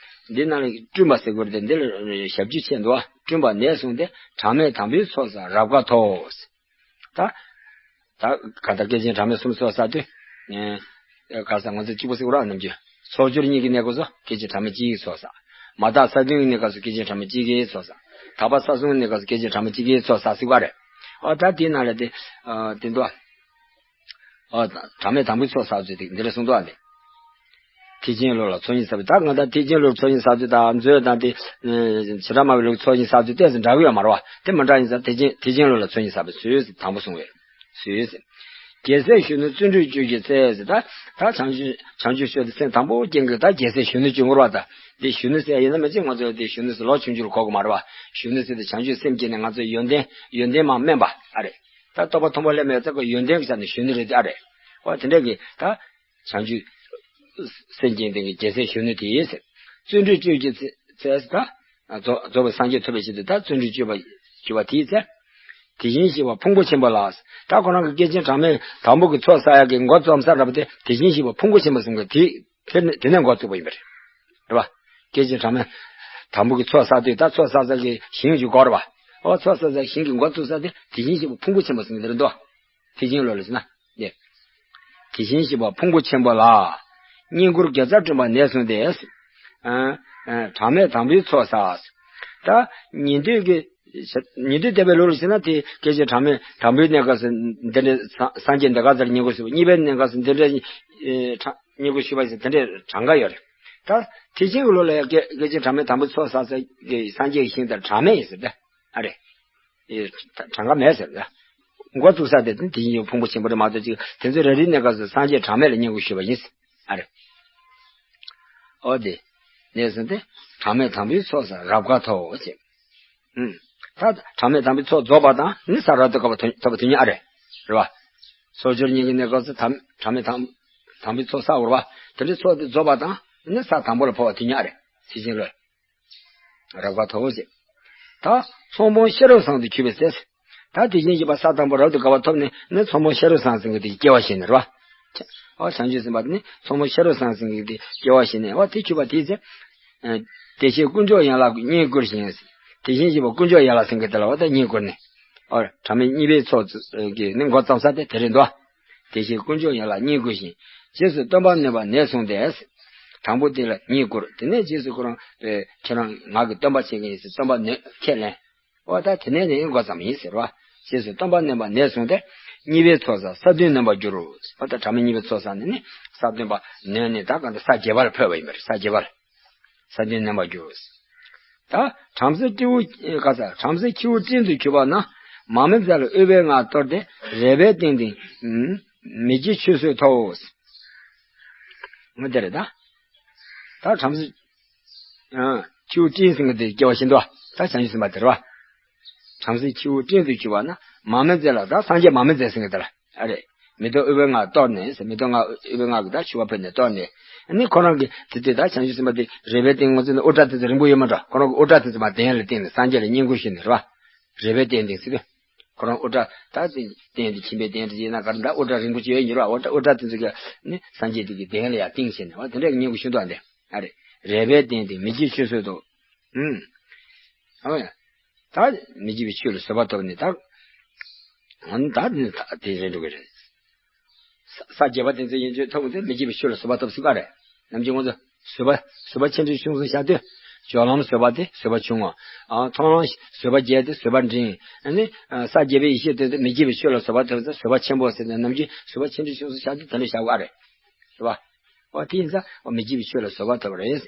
འདི་ནང་ལ་བསྐྲུན་པ་ཟེར་དགོས་རེད་དེ། འདི་ལ་ཞབས་ཀྱུ་ཆེ་འདུག་བ། བསྐྲུན་པ་ནས་བཟུང་སྟེ། གྲངས་མེད་དམ་པའི་ཚོགས་བསགས་རབ་དགའ་ཐོབ། ད། ད་གང་ལྟར་སྐལ་ཆེན་གྲངས་མེད་གསུམ་ཚོགས་བསགས་དུས། ཨེ། ག་ས་ང་ཚོ་གཅིག་པོ་ཟེར་ར་ནམ་རྒྱུན། ཚོགས་སྦྱོར་གཉིས་ཀྱི་གནས་སྐབས་སུ་སྐལ་ཆེན་གྲངས་མེད་གཅིག་གི་ཚོགས་བསགས། མ་དག་ས་བདུན་གྱི་གནས་སྐབས་སུ་སྐལ་ཆེན་གྲངས་མེད་གཅིག་གི་ཚོགས་བསགས། དག་པ་ས་གསུམ་གྱི་གནས་སྐབས་སུ་སྐལ་ཆེན་གྲངས་མེད་གཅིག་གི་ཚོགས་བསགས་ཟེར་བ་རེད། ཨ་ད་དེའི་ནང་ལ་དེ། ཨ་དེ་འདུག་ཨ་གྲངས་མེད་དམ་པའི་ཚོགས་བསགས་ཚུལ་དེ་འདི་ལ་གསུངས་འདུག་ཨ་ནི། ཐེག་ཆེན་ལུགས་ལ་ཚོགས་གཉིས་བསགས་པའི། ད་ང་ད་ཐེག་ཆེན་ལུགས་ཚོགས་གཉིས་བསགས་ཚུལ་དང་མཛོད་དང་དེ། བྱེ་བྲག་སྨྲ་བའི་ལུགས་ཚོགས་གཉིས་བསགས་ཚུལ་ཏོག་ཙམ་འདྲ་གི་ཡོད་མ་རེད་བ། དེ་མི་འདྲ་ཡིན་ཙང་ཐེག་ཆེན་ཐེག་ཆེན་ལུགས་ལ་ཚོགས་གཉིས་བསགས་པའི་ཚུལ་དང་པོ་གསུངས་པའི་ཚུལ། རྒྱལ་སྲས་གཞོན་ནུ་བརྩོན་འགྲུས་བཅོས་ཀྱི་ཚེ་ཟེར། ད་ད་བྱང་ཆུབ་བྱང་ཆུབ་ཤོག་དེ་སེམས་དང་པོ་ཅན་གྱི་ད་རྒྱལ་སྲས་གཞོན་ནུ་བཅོས་དགོས་རེད་བ། ད་དེ་གཞོན་ནུ་ཟེར་ཡིན་ན་མི་གཅིག་ང་ཚོ་དེ་གཞོན་ནུ་ཟེར་ལོ་ཆུང་ཆུང་ལ་གོ་དགོས་མ་རེད་བ། གཞོན་ནུ་ཟེར་དེ་བྱང་ཆུབ་སེམས་བསྐྱེད་ནས་ང་ཚོ་ཡོན་ཏན་ཡོན་ཏན་མ་དམན་པ་ཨ་རེད། ད་རྟོགས་པ་མཐོན་པོ་སླེབས་མེད་ཙང་ཁོ་ཡོན་ཏན་གྱི་ཆ་ནས་གཞོན་ནུ་རེད་དེ་ཨ་རེད། འོ་དེ་འདྲ་གི་ད། བྱང་ཆུབ་སེམས་ཅན་དེ་གི་རྒྱལ་སྲས་གཞོན་ནུ་དེ་ཡིན་ཟེར། བརྩོན་འགྲུས་བཅོས་ཀྱི་ཚེ་ཚེ་ད། རྫོགས་རྫོགས་པའི་སངས་རྒྱས་ཐོབ་པའི་ཆེད་དུ་ད་བརྩོན་འགྲུས་བཅོས་པ་བཅོས་པ་དེའི་ཚེ། དེ་བཞིན་གཤེགས་པ་ཕུང་པོ་ཆེན་པོ་ལ། ད་ཁོ་རང་གི་སྐལ་ཆེན་གྲངས་མེད་དང་པོ་གི་ཚོགས་བསགས་ཡག་གི་འགོ་རྩོམ་ས་འདྲ་པོ་དེ་དེ་བཞིན་གཤེགས་པ་ཕུང་པོ་ཆེན་པོ་གསུམ་གི་དེ་དེ་ནས་དེ་ནས་འགོ་བཙུགས་པ་ཡིན་པ་རེད། རེད་བ། སྐལ་ཆེན་གྲངས་མེད་དང་པོ་གི་ཚོགས་བསགས་དུས་ད་ཚོགས་བསགས་ས་གི་ཞིང་གི་སྒོ་རེད་བ། ཨོ་ཚོགས་བསགས་ས་ཞིང་གི་འགོ་བཙུགས་ས་དེ་དེ་བཞིན་གཤེགས་པ་ཕུང་པོ་ཆེན་པོ་གསུམ་གི་དེ་རེད་འདུག་ཐེག་ཆེན་ལུགས་ལ་ཟེར་ན། ནས། དེ་བཞིན་གཤེགས་པ་ཕུང་པོ་ཆེན་པོ་ལ། བསྙེན་བཀུར་དགེ་རྩ་བསྐྲུན་པ་ནས་བཟུང་སྟེ། ཨ། ཨ། གྲངས་མེད་དམ་པའི་ཚོགས་བསགས། ད། ཉན་ཐོས་ཀྱི། ཉན་ཐོས་དད་པའི་ལུགས་ལ་བྱས་ན་དེ་སྐད་ཅིག་གྲངས་མེད་དང་པོའི་གནས་སྐབས་སུ་འདི་འདྲའི་སངས་སངས་རྒྱས་འདི་ག་ཚར་བསྙེན་བཀུར་ཞུས་པ། གཉིས་པའི་གནས་སྐབས་སུ་འདི་འདྲའི། ཨེ། གྲངས་བསྙེན་བཀུར་ཞུས་པ་ཞིག་དེ་འདྲའི་གྲངས་ཀ་ཡོད་རེད། ད། ཐེག་ཆེན་གྱི་ལུགས་ལ་ཡང་སྐད་སྐད་ཅིག་གྲངས་མེད་དམ་པའི་ཚོགས་བསགས་ས་གི་སངས་རྒྱས་ཀྱི་ཞིང་དེ་གྲངས་མེད་ཡིན་ཟེར་ཏེ། ཨ་རེད། ཨེ། གྲངས་ཀ་མེད་ཟེར་ལ། འགོ་བཙུགས་ས་དེ་དེ་བཞིན་གཤེགས་པ་ཕུང་པོ་ཆེན་པོ་རེད་མ་གཏོགས་ཅིག་དེ་ཚོ་རེ་རེའི་གནས་སྐབས་སུ་སངས་རྒྱས་གྲངས་མེད་ལ་བསྙེན་བཀུར་ཞུས་པ་ཡིན། ཨ་རེད། ཨོ་དེ། ནས་ཟིན་ཏེ། གྲངས་མེད་དམ་པའི་ཚོགས་བསགས་རབ་དགའ་ཐོབ་ཅེས། ཨུམ། ད་གྲངས་མེད་དམ་པའི་ཚོགས་རྫོགས་པ་དང་ནི་ས་རབ་ཏུ་དགའ་བ་ཐོབ་པ་དེ་ཉིད་ཨ་རེད། རེད་བ། ཚོགས་སྦྱོར་གཉིས་ཀྱི་གནས་སྐབས་སུ་དམ་གྲངས་མེད་དམ་དམ་པའི་ཚོགས་བསགས་པ་རེད་བ། དེ་འདྲའི་ཚོགས་དེ་རྫོགས་པ་དང་ནི་ས་དང་པོ་ལ་འཕོ་བ་དེ་ཉིད་ཨ་རེད། ཚིག་ཅན་ལོས། རབ་དགའ་ཐོབ་ཅེས། ད་ཚོང་དཔོན་ཤེས་རབ་བཟང་དུ་གྱུར་པའི་ཚེ། ད་དེ་བཞིན་གཤེགས་པ་ས་དང་པོ་རབ་ཏུ་དགའ་བ་ཐོབ་ནས་ནི་ཚོང་དཔོན་ཤེས་རབ་བཟང་ཟེར་མཁན་དེ་སྐྱེ་བ་བཞེས་ནས་རེད་བ། ཨོ་བྱང་ཆུབ་སེམས་དཔའ་དེ་ནི་ཚོང་དཔོན་ཤེས་རབ་བཟང་ཟེར་མཁན་དེ་སྐྱེ་བ་བཞེས་ནས་ཨོ་དེ་གྱུར་པ་དེའི་ཚེ། དེ་བཞིན་དཀོན་མཆོག་ཡན་ལག་བསྙེན་བཀུར་ཞིང་། དེ་བཞིན་གཤེགས་པ་དཀོན་མཆོག་ཡན་ལག་ཟེར་མཁན་དེ་ལ་ཨོ་ད་བསྙེན་བཀུར་ནས། ཨོ་གྲངས་མེད་གཉིས་པའི་ཚོགས་ཀྱི་ནི་འགོ་བརྩམས་ས་དེ་དེ་རེད་འདུག་དེ་བཞིན་དཀོན་མཆོག་ཡན་ལག་བསྙེན་བཀུར་ཞིང་། རྗེས་སུ་སྟོན་པ་ནོད་པ་ནས་བཟུང་སྟེ། དང་པོ་དེ་ལ་བསྙེན་བཀུར། དེ་ནས་རྗེས་སུ་ཁོ་རང་། ཁྱེད་རང་ང་གི་སྟོན་པ་བྱེད་མཁན་ཡིན་ཟེར་སྟོན་པ་ནོད་ཁས་ལེན། འོ་ད་དེ་ནས་ནི་འགོ་བརྩམས་ཡིན་ཟེར་བ། རྗེས་སུ་སྟོན་པ་ནོད་པ་ནས་བཟུང་སྟེ། གཉིས་པའི་ཚོགས་བསགས་ས་བདུན་ནོན་པར་འགྱུར་རོ། འོ་ད་གྲངས་མེད་གཉིས་པའི་ཚོགས་བསགས་ནས་ནི་ས་བདུན་པ་ནོན་ནས་ད་ག་འདི་ས་བརྒྱད་པ་ལ་འཕོས་པ་ཡིན་པ་རེད། ས་བརྒྱད་པ་ལ། ས་བདུན་ནོན་པར་འགྱུར་རོ། ད་བྲམ་ཟེ་སྤྲེའུ་ག་ས་བྲམ་ཟེ་ཁྱེའུ་སྤྲིན་དུ་གྱུར་པ་ན། མ་མོའི་རྫས་ལ་ཨུཏྤལ་ལྔ་གཏོར་ཏེ་རལ་པའི་སྟེང་སྟེང་། མི་བརྗེད་ཆོས་སུ་ཐོབ། འོ་དེ་རེད་ད། ད་བྲམ་ཟེ། ཨ། ཁྱེའུ་སྤྲིན་ཟེར་མཁན་དེ་སྐྱེ་བ་བཞིན་དུ་ད་བྱང་ཆུབ་སེམས་དཔའ་དེ་རེད་བ། བྲམ་ཟེ་ཁྱེའུ་སྤྲིན་དུ་གྱུར་པ་ན་མ་མོའི་རྫས་ལ། ད་སངས་རྒྱས་མ་མོའི་རྫས་ཟེར་མཁན་དེ་ལ་ཨ་རེད། མེ་ཏོག་ཨུཏྤལ་ལྔ་གཏོར་ནས་ཟེར། མེ་ཏོག་ལྔ་ཨུཏྤལ་ལྔ་གི་ད་མཆོད་པ་ཕུལ་ནས་གཏོར་ནས། ཨ་ནི་ཁོ་རང་གི་དེ་དེ་ད་བྱང་ཆུབ་སེམས་དཔའ་དེ་རལ་པའི་སྟེང་ང་ཚོ་ནི་དབུ་སྐྲ་དེ་ཚོ་རིང་པོ་ཡོད་མ་འགྲོ། ཁོ་རང་གི་དབུ་སྐྲ་དེ་ཚོ་མར་གདན་ལ་བཏིང་ནས་སངས་རྒྱས་ལ་བསྙེན་བཀུར་ཞུས་ནས་རེད་བ། རལ་པའི་སྟེང་སྟེང་ཟེར་དུས། ཁོ་རང་དབུ་སྐྲ་ད་སྟེང་སྟེང་དེ་ཁྱིམ་པའི་སྟེང་དེ་ཡིན་ན་ག་རེ་ད་དབུ་སྐྲ་རིང་པོ་ཅིག་ཡོད་ཉེ་ར་བ། དབུ་སྐྲ་དབུ་སྐྲ་དེ་ཚོ་གི་ནི་སངས་རྒྱས་དེ་གི་གདན་ལ་ཡར་བཏིང་བྱས་ནས་བ་དེ་འདྲ་གི་བསྙེན་བཀུར་ཞུ་འདུག་ཨ་འདི། ཨ་རེ། རལ་པའི་སྟེང་སྟེང་མི་བརྗེད་ཆོས་སུ་ཐོབ། ཨུམ། ཨ་ཡ། ད་མི་བརྗེད་པའི་ཆོས་ལ་བཟོད་པ་ཐོབ་ནས་ད། འོ་ན་ད་ནི་ད་དེ་རེད་འགྲོ་གི་རེད། ས་ས་བརྒྱད་པ་དེ་ཚོ་ཡན་ཆད་ཐོབ་ཚེ་མི་བརྗེད་པའི་ཆོས་ལ་བཟོད་པ་ཐོབ་སྲིད་པ་རེད། ནམ་རྒྱུན་ང་ཚོ་བཟོད་པ་བཟོད་པ་ཆེ་འབྲིང་ཆུང་གསུམ་བཞག་དུས། སྦྱོར་ལམ་བཟོད་པ་དེ་བཟོད་པ་ཆུང་ངུ། ཨ་མཐོང་ལམ་བཟོད་པ་བརྒྱད་དེ་བཟོད་པ་འབྲིང་། ཨ་ནི་ས་བརྒྱད་པའི་ཡེ་ཤེས་དེ་ཚོ་མི་བརྗེད་པའི་ཆོས་ལ་བཟོད་པ་ཐོབ་ཚེ་བཟོད་པ་ཆེན་པོ་ཟེར་ནས་ནམ་རྒྱུན་བཟོད་པ་ཆེ་འབྲིང་ཆུང་གསུམ་བཞག་དུས་དེ་འདྲ་བཞག་དགོས་ཨ་རེད། རེད་བ། འོ་དེ་ཡིན་ཙང་འོ་མི་འཇིགས་པའི་ཆོས་ལ་བཟོད་པ་ཐོབ་པ་རེད།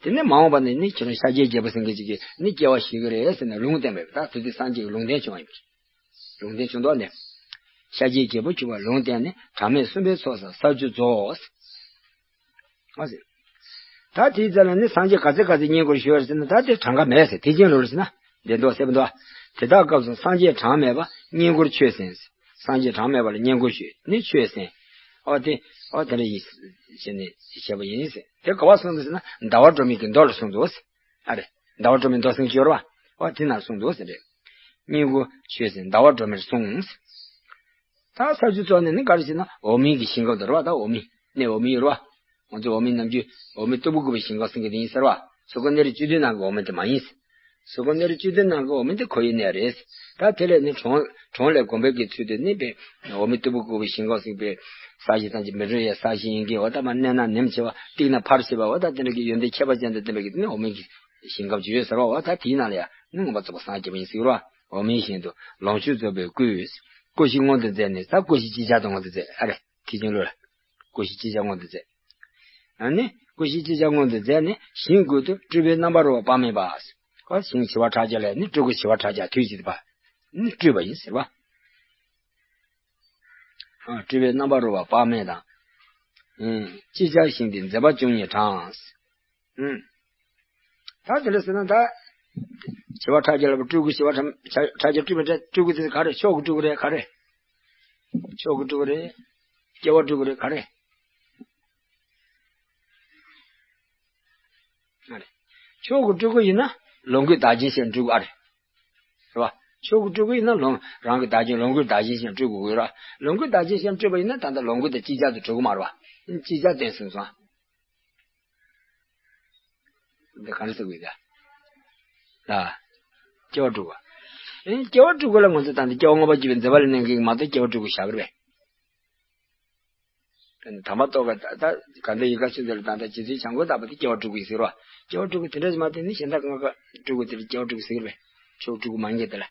དེ་ནས་མ་འོངས་པ་ནས་ནི་ཁྱེད་རང་ཤཱཀྱའི་རྒྱལ་པོ་ཟེར་མཁན་ཅིག་གིས་ནི་སྐྱེ་བ་བཞེས་ཀྱི་རེད་ཟེར་ནས་ལུང་བསྟན་པས། ད་དེ་དུས་སངས་རྒྱས་ཀྱི་ལུང་བསྟན་བྱུང་བ་ཡིན་པ་རེད། ལུང་བསྟན་བྱུང་དོགས་ནས། ཤཱཀྱའི་རྒྱལ་པོ་གྱུར་པ་ལུང་བསྟན་ནས། གྲངས་མེད་གསུམ་པའི་ཚོགས་བསགས་ས་བཅུ་རྫོགས། ཨ་ཟེར། ད་དེའི་རྩ་ལ་ནི་སངས་རྒྱས་ག་ཚད་ག་ཚད་བསྙེན་བཀུར་ཞུས་པ་རེད་ཟེར་ན། ད་དེ་གྲངས་ཀ་མེད་ཟེར། དེ་ཅན་ལོ་རེད་ཟེར་ན་བདེན་མདོག་གསལ་པོ་འདུག། དེ་དག་སྐབས་སུ་སངས་རྒྱས་གྲངས་མེད་པ་བསྙེན་བཀུར་ཆོས་གསན། སངས་རྒྱས་གྲངས་མེད་པ་ལ་བསྙེན་བཀུར་ཞུས་ནས་ཆོས་གསན། ཨོ་དེ་ཨོ་དེ་འདྲ་ཡིན་ཞེས་ནས་བཤད་པ་ཡིན་ཟེར། དེ་ག་བ་གསུངས་འདུག་ཟེར་ན་ཟླ་བ་སྒྲོན་མེ་གི་མདོ་ལ་གསུངས་འདུག་ཟེར། ཨ་རེ། ཟླ་བ་སྒྲོན་མེ་མདོ་ཟེར་གྱི་ཡོད་རེད་བ། ཨོ་དེ་ན་གསུངས་འདུག་ཟེར་རེད། བསྙེན་བཀུར་ཆོས་གསན་ཟླ་བ་སྒྲོན་མེར་གསུངས། ད་ས་བཅུ་རྫོགས་ནས་ནི་ག་རེ་ཟེར་ན་འོག་མིན་གྱི་ཞིང་ཁམས་དུ་རེད་བ། ད་འོག་མིན་གནས་འོག་མིན་ཡོད་རེད་བ། ང་ཚོ་འོག་མིན་ནམ་རྒྱུན་འོག་མིན་སྟུག་པོ་བཀོད་པའི་ཞིང་ཁམས་ཟེར་གྱི་དེ་ཡིན་ཟེར་བ། སོ་སྐུ་གནས་རིས་བཅུ་བདུན་ནང་གི་འོག་མིན་དེ་མ་ཡིན། སོ་སྐུ་གནས་རིས་བཅུ་བདུན་ནང་གི་འོག་མིན་དེ་ཁོ་ཡི་གནས་རེད། ད་དེ་ལས་ནི་གྲོང་གྲོང་ལས་བསྒོམ་པའི་གི་ཚུལ་དུ་ནི་པའི་འོག་མིན་སྟུག་པོ་བཀོད་པའི་ཞིང་ཁམས་ཟེར་བའི་ས་གཞི་ཐམས་ཅད་མི་སྲུན་ཡའི་ས་གཞི་ཡིན་གྱི། འོ་ད་མ་གནས་ན་ནེམ་ཆེ་བ་གཏིང་ན་འཕར་ཆེ་བ། འོ་ད་དེ་འདྲ་གི་ཡོན་ཏན་ཁྱད་པར་ཅན་དུ་ལྡན་པའི་གི་དེ་ནི་འོག་མིན་གྱི་ཞིང་ཁམས་ཅིག་ཡོད་ཟེར་བ། འོ་ད་དེའི་ནང་ལ་ཡང་ནི་མངོན་པར་རྫོགས་པར་སངས་རྒྱས་པ་ཡིན་ཟེར་བ། འོག་མིན་ཞིང་དུ་ལོངས་སྤྱོད་རྫོགས་པའི་སྐུ། སྐུ་བཞི་མངོན་དུ་མཛད་ནས། ད་སྐུ་བཞི་ཅིག་ཅར་དུ་མངོན་དུ་མཛད། ཨ་རེ། ཐེག་ཆེན་ལུགས་ལ་སྐུ་བཞི་ཅིག་ཅར་མངོན་དུ་མཛད། ཨ་ནི་སྐུ་བཞི་ཅིག་ཅར་མངོན་དུ་མཛད་ནས་ཞིང་ཀུན་ཏུ་སྤྲུལ་པའི་རྣམ་པར་རོལ་པ་དཔག་མེད་པ། ཁོ་ཞིང་བྱེ་བ་ཕྲག་བརྒྱ་ལས་ནི་སྤྲུལ་སྐུ་བྱེ་བ་ཕྲག་བརྒྱ་དུས་གཅིག་ཏུ་ཕར་ནི་སྤྲུལ་པ་ཡིན་ཟེར་བ། ཨ་སྤྲུལ་པའི་རྣམ་པར་རོལ་པ་དཔག་མེད་དང་། ཨུམ། ཅིག་ཅར་ཞིང་དེར་མཛད་པ་བཅུ་གཉིས་བགྲངས། ཨུམ། ད་དེ་འདྲ་ཟེར་ན་ད། བྱེ་བ་ཕྲག་བརྒྱ་ལ་སྤྲུལ་སྐུ་བྱེ་བ་ཕྲག་ཕྲག་བརྒྱ་སྤྲུལ་པའི་སྤྲུལ་སྐུ་དེ་ག་རེ། ཕྱོགས་ཀྱི་སྤྲུལ་སྐུ་རེད། ག་རེ། ཕྱོགས་ཀྱི་སྤྲུལ་སྐུ་རེད། སྐྱེ་བ་སྤྲུལ་སྐུ་རེད། ག་རེ། ཕྱོགས་ཀྱི་སྤྲུལ་སྐུ་ཡིན་ན་ལོངས་སྐུའི་བདག་རྐྱེན་ཞིག་སྤྲུལ་སྐུ་ཨ་རེད། རེད་བ། ཕྱོགས་ཀྱི་སྤྲུལ་སྐུ་ཡིན་ན་ལོངས་རང་གི་བདག་རྐྱེན་ལོངས་སྐུའི་བདག་རྐྱེན་ཞིག་སྤྲུལ་དགོས་ཀྱི་ཡོད་རེད། ལོངས་སྐུའི་བདག་རྐྱེན་ཞིག་སྤྲུལ་པ་ཡིན་ན་ད་ལྟ་ལོངས་སྐུ་དེ་ཅིག་ཅར་དུ་གྲུབ་ཀྱི་མ་རེད་བ། ཅིག་ཅར་བསྟན་སོང་སོང་། འདི་ག་རེ་ཟེར་དགོས་ད། ལ། སྐྱེ་བ་དྲུག་པ། ཨེ་སྐྱེ་བ་དྲུག་པ་ལ་ང་ཚོ་ད་ལྟ་སྐྱེ་བ་མངོན་པར་བརྗོད་པའི་མཛད་པ་ལ་གནས་མཁན་གྱི་མ་གཏོགས་སྐྱེ་བ་དྲུག་པ་བཞག་གི་རེད་པས། དམ་པ་རྟོགས་དཀའ། ད་ད་ག་འདྲ་ཡི་ག་ཆུ་འདི་ལ་ད་ལྟ་རྗེ་བཙུན་བྱམས་མགོན་དམ་པ་དེ་སྐྱེ་བ་དྲུག་པ་ཡིན་ཟེར་བ། སྐྱེ་བ་དྲུག་པ་དེ་འདྲ་ཞིག་མ་གཏོགས་ནི་གཞན་དག་ལྔ་ཀ་དྲུག་པ་དེ་ལ་སྐྱེ་བ་དྲུག་པ་ཟེར་གི་རེད་པས། ཕྱོགས་དྲུག་པ་མ་ཡིན་གྱི་དེ་ལ།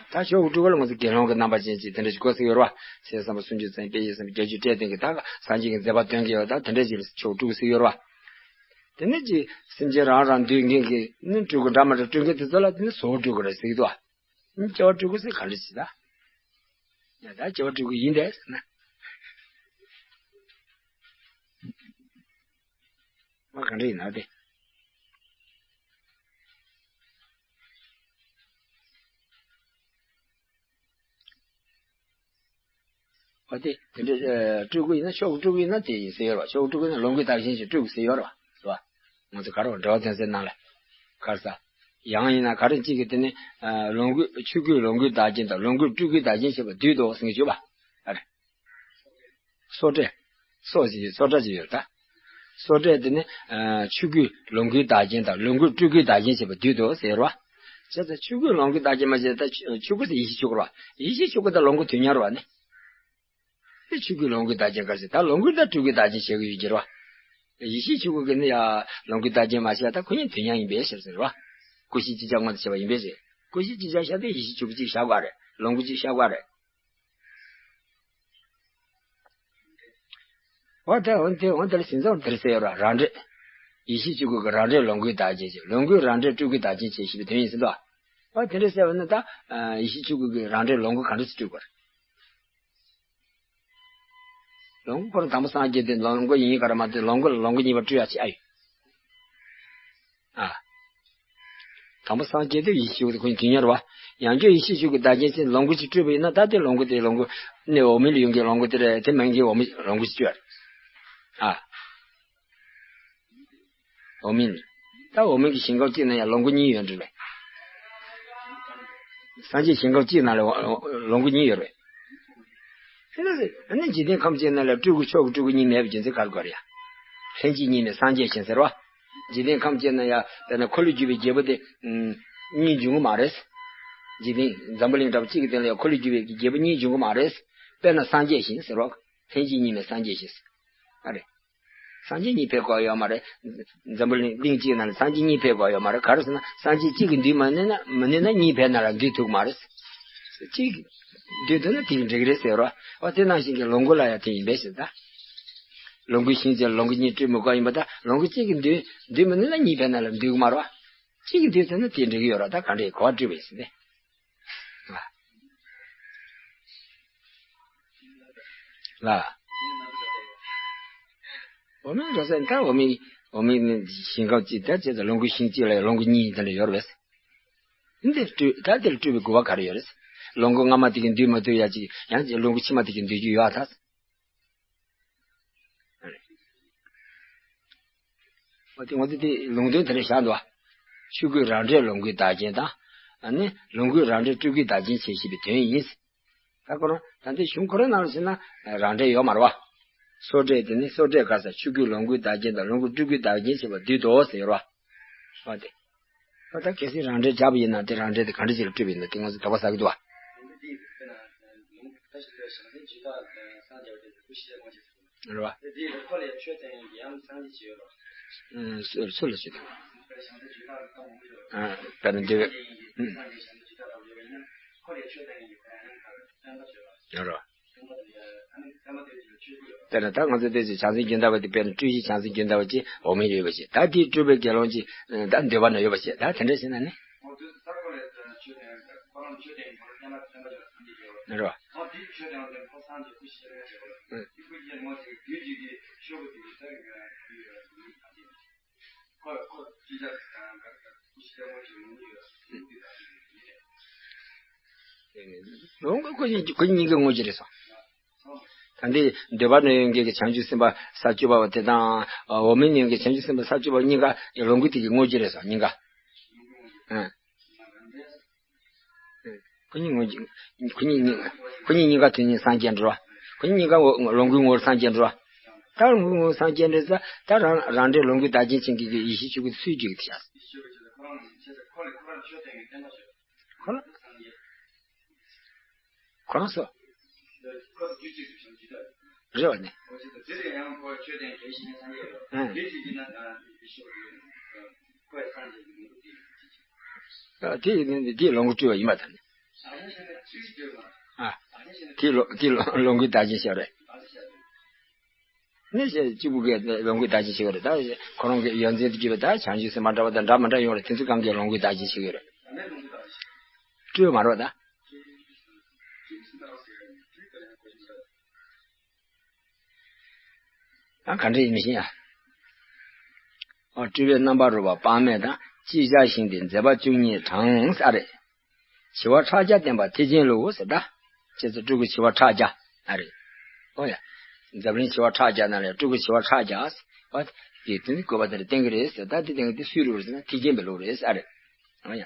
ད་ཕྱོགས་དྲུག་པ་ལ་ང་ཚོ་དགེ་སློང་གི་རྣམ་པ་ཅན་ཅིག་དེ་འདྲ་ཞིག་དགོས་ཟེར་གི་ཡོད་རེད་བ། ཚེ་བསམ་པ་སུམ་ཅུ་རྩ་གཉིས་དཔེ་ཡི་བསམ་པ་བརྒྱད་ཅུ་སྤྲད་དེ་གི་ད་ག་སངས་རྒྱས་ཀྱི་མཛད་པ་སྟོན་གྱི་ཡོད། ད་དེ་འདྲ་ཞིག་ཕྱོགས་དྲུག་པ་ཟེར་གི་ཡོད་རེད་བ། དེ་ནས་ཅིག་སེམས་ཅན་རང་རང་འདུལ་མཁན་གྱི་ནི་སྤྲུལ་སྐུ་འདྲ་མི་འདྲ་སྤྲུལ་མཁན་དེ་ཚོ་ལ་དེ་ནི་བཟོ་བོ་སྤྲུལ་སྐུ་རེད་ཟེར་གི་འདུག་བ། སྐྱེ་བ་སྤྲུལ་སྐུ་ཟེར་ག་འདྲ་ཞིག་ད། ཡ་ད་སྐྱེ་བ་སྤྲུལ་སྐུ་ཡིན་ཏེ་ཟེར་ན། མ་ག་འདྲ་ཡིན་ན་དེ། འོ་དེ་དེ་འདྲ་ཨ་སྤྲུལ་སྐུ་ཡིན་ན་ཕྱོགས་ཀྱི་སྤྲུལ་སྐུ་ཡིན་ན་དེ་ཡིན་ཟེར་ཡོད་རེད་བ། ཕྱོགས་ཀྱི་སྤྲུལ་སྐུ་ཡིན་ན་ལོངས་སྐུའི་བདག་རྐྱེན་ཞིག་སྤྲུལ་སྐུ་ཟེར་ཡོད་རེད་བ། རེད་བ། ང་ཚོ་ག་རེ་བ་འགྲེལ་པ་དོན་གསལ་ནང་ལ། ག་རེ་ཟ། ཡང་ཡིན་ན་ག་རེ་གཅིག་གིས་དེ་ནི་ཨ་ལོངས་སྐུ་ཆོས་སྐུའི་ལོངས་སྐུའི་བདག་རྐྱེན་དང་ལོངས་སྐུའི་སྤྲུལ་སྐུའི་བདག་རྐྱེན་བྱེད་པ་བསྡུས་འདུག་ཟེར་མཁན་བྱུང་བ། ཨ་རེ། སོ་ཏྲས། སོ་ཞེས་སོ་ཏྲ་ཅིག་ཡོད་ད། སོ་ཏྲས་དེ་ནི་ཨ་ཆོས་སྐུའི་ལོངས་སྐུའི་བདག་རྐྱེན་དང་ལོངས་སྐུའི་སྤྲུལ་སྐུའི་བདག་རྐྱེན་བྱེད་པ་བསྡུས་འདུག་ཟེར་བ། བྱས་ཙང་ཆོས་སྐུའི་ལོངས་སྐུའི་བདག་རྐྱེན་མ་བྱས་ད་ཆོས་སྐུ་དེ་ཡེ་ཤེས་ཆོས་སྐུ་རེད་བ། ཡེ་ཤེས་ཆོས་སྐུ་དང་ལོངས་སྐུ་དུས་མཉམ་རེད་བ་ནི། དེ་ཆོས་སྐུའི་ལོངས་སྐུའི་བདག་རྐྱེན་ག་རེ་ཟེར། ད་ལོངས་སྐུ་དང་སྤྲུལ་སྐུའི་བདག་རྐྱེན་བྱེད་ཀྱི་ཡོད་ཀྱི་རེད་བ། ཡེ་ཤེས་ཆོས་སྐུ་གི་ནི་ཡ་ལོངས་སྐུའི་བདག་རྐྱེན་མ་བྱས་ད་ཁོ་གཉིས་དུས་མཉམ་ཡིན་པའི་ཕྱིར་ཟེར་བ། སྐུ་བཞི་ཅིག་ཅར་མངོན་དུ་བྱས་པ་ཡིན་པའི་ཕྱིར། སྐུ་བཞི་ཅིག་ཅར་བཞག་སྟེ་ཡེ་ཤེས་ཆོས་སྐུ་གཅིག་བཞག་དགོས་རེད། ལོངས་སྐུ་གཅིག་བཞག་དགོས་རེད། འོ་དེ་འོ་དེ་འོ་དེ་ལ་ཟིན་ཙང་དེར་ཟེར་ཡོད་ར་རང་འབྲས། ཡེ་ཤེས་ཆོས་སྐུ་གི་རང་འབྲས་ལོངས་སྐུའི་བདག་རྐྱེན་བྱེད། ལོངས་སྐུའི་རང་འབྲས་སྤྲུལ་སྐུའི་བདག་རྐྱེན་བྱེད་ཞེས་པའི་དོན་ཡིན་ཟེར་འདུག། འོ་དེ་འདྲ་ཟེར་བ་ན་ད་ཡེ་ཤེས་ཆོས་སྐུ་གི་རང་འབྲས་ལོངས་སྐུ་ག་འདྲ་ཞིག་སྤྲུལ་དགོས་རེད། ལོངས་སྐུ་ཁོ་རང་དང་པོ་སངས་རྒྱས་དེ་ལོངས་སྐུ་ཡིན་ག་ར་མ་གཏོགས་ལོངས་སྐུ་ལ་ལོངས་སྐུ་གཉིས་པ་སྤྲུལ་ཡ་ཅི་ཨ་ཡོད། ཨ། དང་པོ་སངས་རྒྱས་དེ་ཡེ་ཤེས་ཆོས་སྐུ་དེ་ཁོ་གཉིས་དུས་མཉམ་རེད་བ། ཡང་བསྐྱར་ཡེ་ཤེས་ཆོས་སྐུའི་བདག་རྐྱེན་ཅན་ལོངས་སྐུ་ཅིག་སྤྲུལ་པ་ཡིན་ན་ད་དེ་ལོངས་སྐུ་དེ་ལོངས་སྐུ་གནས་འོག་མིན་ལ་ཡོད་མཁན་ལོངས་སྐུ་དེ་རེད། དེ་མིན་གྱི་འོག་མིན་ལོངས་སྐུ་ཅིག་སྤྲུལ་ཡ་རེད། ཨ། འོག་མིན། ད་འོག་མིན་གྱི་ཞིང་ཁམས་གཅིག་ན་ཡང་ལོངས་སྐུ་གཉིས་ཡོད་འགྲིག་རེད། སངས་རྒྱས་ཞིང་ཁམས་གཅིག་ནང་ལ་ལོངས་སྐུ་གཉིས་ཡོད་རེད། ཨ་ནི་འཇིག་རྟེན་ཁམས་གཅིག་ནང་ལ་སྤྲུལ་སྐུ་མཆོག་གི་སྤྲུལ་སྐུ་གཉིས་མེད་པའི་རྒྱུ་མཚན་ག་རེ་དགོས་རེད་ཡ། ལྷན་ཅིག་གཉིས་མེད་སངས་རྒྱས་ཞིང་ཟེར་བ། འཇིག་རྟེན་ཁམས་གཅིག་ན་ཡ་དཔེར་ན་འཁོར་ལོས་སྒྱུར་བའི་རྒྱལ་པོ་དེ་གཉིས་འབྱུང་གི་མ་རེད། འཇིག་རྟེན་འཛམ་བུ་གླིང་འདྲ་བ་གཅིག་གི་སྟེང་ལ་ཡ་འཁོར་ལོས་སྒྱུར་བའི་རྒྱལ་པོ་གཉིས་འབྱུང་གི་མ་རེད། དཔེར་ན་སངས་རྒྱས་ཞིང་ཟེར་བ། ལྷན་ཅིག་གཉིས་མེད་སངས་རྒྱས་ཞིང་ཟེར། ཨ་རེད། སངས་རྒྱས་གཉིས་ཕེབས་དགོས་ཡོད་མ་རེད། འཛམ་བུ་གླིང་གླིང་གཅིག་ནང་ལ་སངས་རྒྱས་གཉིས་ཕེབས་དགོས་ཡོད་མ་རེད། ག་རེ་ཟེར་ན་སངས་རྒྱས་གཅིག་གིས་འདུལ་མ་ནུས་ན་མ་ནུས་ན་གཉིས་ཕེབས་ན་ལ་འདུལ་ཐུབ་མ་རེད། གཅིག་གིས་འདུལ་ཐུབ་ན་དེ་གི་འགྲིག་རེད་ཟེར་རོ། འོ་དེ་ནང་བཞིན་གྱི་ལོངས་སྐུ་ལ་ཡང་དེ་ཡིན་པས་ཟེར་ད། ལོངས་སྐུའི་ཞིང་གཅིག་ལ་ལོངས་སྐུ་གཉིས་སྤྲོད་མི་དགོས་ཡིན་པ་དང་། ལོངས་སྐུ་གཅིག་གིས་འདུས་འདུས་མི་ནུས་ན་གཉིས་ཕན་ན་ལ་འདུས་ཀྱི་མ་རེད་བ། གཅིག་གིས་འདུས་ཟེར་ན་དེ་འགྲིག་གི་ཡོད་རེད། ད་ག་འདྲས་གོ་བ་སྤྲོད་པ་ཡིན་ཟེར་ནས། ལ། འོ་མའི་འགྲོ་ས་ད་འོ་མའི་འོ་མའི་ཞིང་ཁམས་གཅིག་ད་བྱས་ཙང་ལོངས་སྐུའི་ཞིང་གཅིག་ལ་ལོངས་སྐུ་གཉིས་དེ་འདྲ་ཡོད་རེད། འདི་སྤྲོད་ད་དེ་ལ་སྤྲོད་པའི་དགོས་པ་ག་རེ་ཡོད་རེད། ལོངས་སྐུ་སྔ་མ་དེ་གིས་འདུས་མ་ཐུབ་ཡ་ཅིག་ཡང་ཅིག་ལོངས་སྐུ་ཕྱི་མ་དེ་གིས་འདུས་རྒྱུ་ཡོད་ཨ་ད། འོ་དེ་ང་ཚོ་དེ་ལུང་དོན་དེ་འདྲ་བཞག་འདུག་བ། ཆོས་སྐུའི་རང་འབྲས་ལོངས་སྐུའི་བདག་རྐྱེན་དང་། ཨ་ནི་ལོངས་སྐུའི་རང་འབྲས་སྤྲུལ་སྐུའི་བདག་རྐྱེན་བྱེད་ཤེས་པའི་དོན་ཡིན། ད་ཁོ་རང་ད་ལྟའི་གཞུང་ཁོ་རང་ནང་ལ་ཟེར་ན་རང་འབྲས་ཡོད་མ་རེད་བ། སོ་འབྲས་དེ་ནི་སོ་འབྲས་ག་ས་ཆོས་སྐུའི་ལོངས་སྐུའི་བདག་རྐྱེན་དང་ལོངས་སྐུ་སྤྲུལ་སྐུའི་བདག་རྐྱེན་བྱེད་པ་བསྡུས་ཏོ་ཟེར་བ། བ་དེ། ད་ལྟ་གལ་སྲིད་རང་འབྲས་སྦྱར་བ་ཡིན་ན་དེ་རང་འབྲས་དེ་ག་འདྲ་ཞིག་ལ་སྤྲུལ་བ་ཡིན་ན་དེ་ང་ཚོ་དོགས་པ་ཟ་གི་འདུག་བ། རེད་བ། དེ་ཁོ་ལས་ཆོས་བསྟན་མཁན་གྱི་ཡང་སངས་རྒྱས་ཅིག་ཡོད་རེད་བ། ཨ་སུ་སུ་ལ་ཆོས་བསྟན། ཨ་དཔེར་ན་འདི་བས། ཨ་ཡོད་རེད་བ། དཔེར་ན་ད་ང་ཚོ་བལྟས་ཚེ་བྱང་སེམས་རྒྱུན་མཐའ་བ་དེ་དཔེར་ན་སྤྲུལ་གཞི་བྱང་སེམས་རྒྱུན་མཐའ་བ་ཅིག་འོག་མིན་ཡོད་པ་ཅིག་ད་དེའི་སྤྲུལ་པའི་དགེ་སློང་ཅིག་ད་འདོད་པ་ན་ཡོད་པ་ཅིག་ད་དེ་འདྲ་བྱས་ན་ནི། རེད་བ། ལོངས་སྐུ་ཁོ་གཉིས་ཁོ་གཉིས་ཀྱི་དངོས་གཞི་རེད་སོ། ད་འདི་འདོད་པ་ནས་ཡོང་མཁན་གྱི་བྱང་ཆུབ་སེམས་དཔའ་ས་བཅུ་པ་བ་དེ་དང་འོག་མིན་ནས་ཡོང་མཁན་བྱང་ཆུབ་སེམས་དཔའ་ས་བཅུ་པ་གཉིས་ཀ་ལོངས་སྐུ་དེ་གི་དངོས་གཞི་རེད་སོ་གཉིས་ཀ། ཨ། ཁོ་གཉིས་ངོ་། ཁོ་གཉིས་གཉིས། ཁོ་གཉིས་གཉིས་ཀ་དོན་གཉིས་སངས་རྒྱས་འགྲོ། ཁོ་གཉིས་གཉིས་ཀ་འོ་ལོངས་སྐུའི་ངོ་བོར་སངས་རྒྱས་འགྲོ། ད་ལོངས་སྐུའི་ངོ་བོར་སངས་རྒྱས་འགྲོ་ས་ད་རང་རང་འབྲས་ལོངས་སྐུའི་བདག་རྐྱེན་ཅན་གྱི་ཡེ་ཤེས་ཆོས་སྐུ་སུས་བརྗོད་ཀྱི་དེ་བྱ། ཁོ་ལ། ཁོ་རང་སོ། རེད་བ་ནི། ཨང་། ཨ་དེ་ཡིན་ནི་དེ་ལོངས་སྐུ་སྤྲུལ་བ་ཡིན་པ་དང་ནི། ཨ། དེ་ལོ་དེ་ལོ་ལོངས་སྐུའི་བདག་རྐྱེན་ཤོར་རེད། ནི་ཞེས་གཅིག་པུ་གའི་ལོངས་སྐུའི་བདག་རྐྱེན་ཤོར་རེད། ད་ཁོ་རང་གི་ཡོན་ཏན་དུ་གྱུར་པའི་ད་བྱང་ཆུབ་སེམས་དཔའ་འདྲ་བ་དང་འདྲ་མི་འདྲ་ཡོང་རེད། དེ་ཚོ་གང་གའི་ལོངས་སྐུའི་བདག་རྐྱེན་ཤོར་རེད། སྤྲུལ་མ་རེད་ད། ཨ་ག་འདྲ་ཡིན་མི་ཤེས་ཡ། ཨ་སྤྲུལ་པའི་རྣམ་པ་རོལ་པ་དཔག་མེད་དང་། ཅི་བྱ་ཞིང་དེ་མཛད་པ་བཅུ་གཉིས་གྲངས་ས་རེད། བྱེ་བ་ཕྲག་བརྒྱ་བསྟན་པ་ཐེག་ཆེན་ལུགས་ཟེར་ད། ཁྱེད་ཚོ་སྤྲུལ་སྐུ་བྱེ་བ་ཕྲག་བརྒྱ་ཨ་རེད། ཨོ་ཡ། འཛམ་གླིང་བྱེ་བ་ཕྲག་བརྒྱ་ནང་ལ་སྤྲུལ་སྐུ་བྱེ་བ་ཕྲག་བརྒྱ་ཟེར་བ། དེ་དེ་ནི་བཀོད་པ་དེ་ལ་བསྟན་གྱི་རེད་ཟེར་ད། དེ་བསྟན་གྱི་དེ་སུའི་ལུགས་རེད་ཟེར་ན་ཐེག་ཆེན་པའི་ལུགས་རེད་ཨ་རེད། ཨོ་ཡ།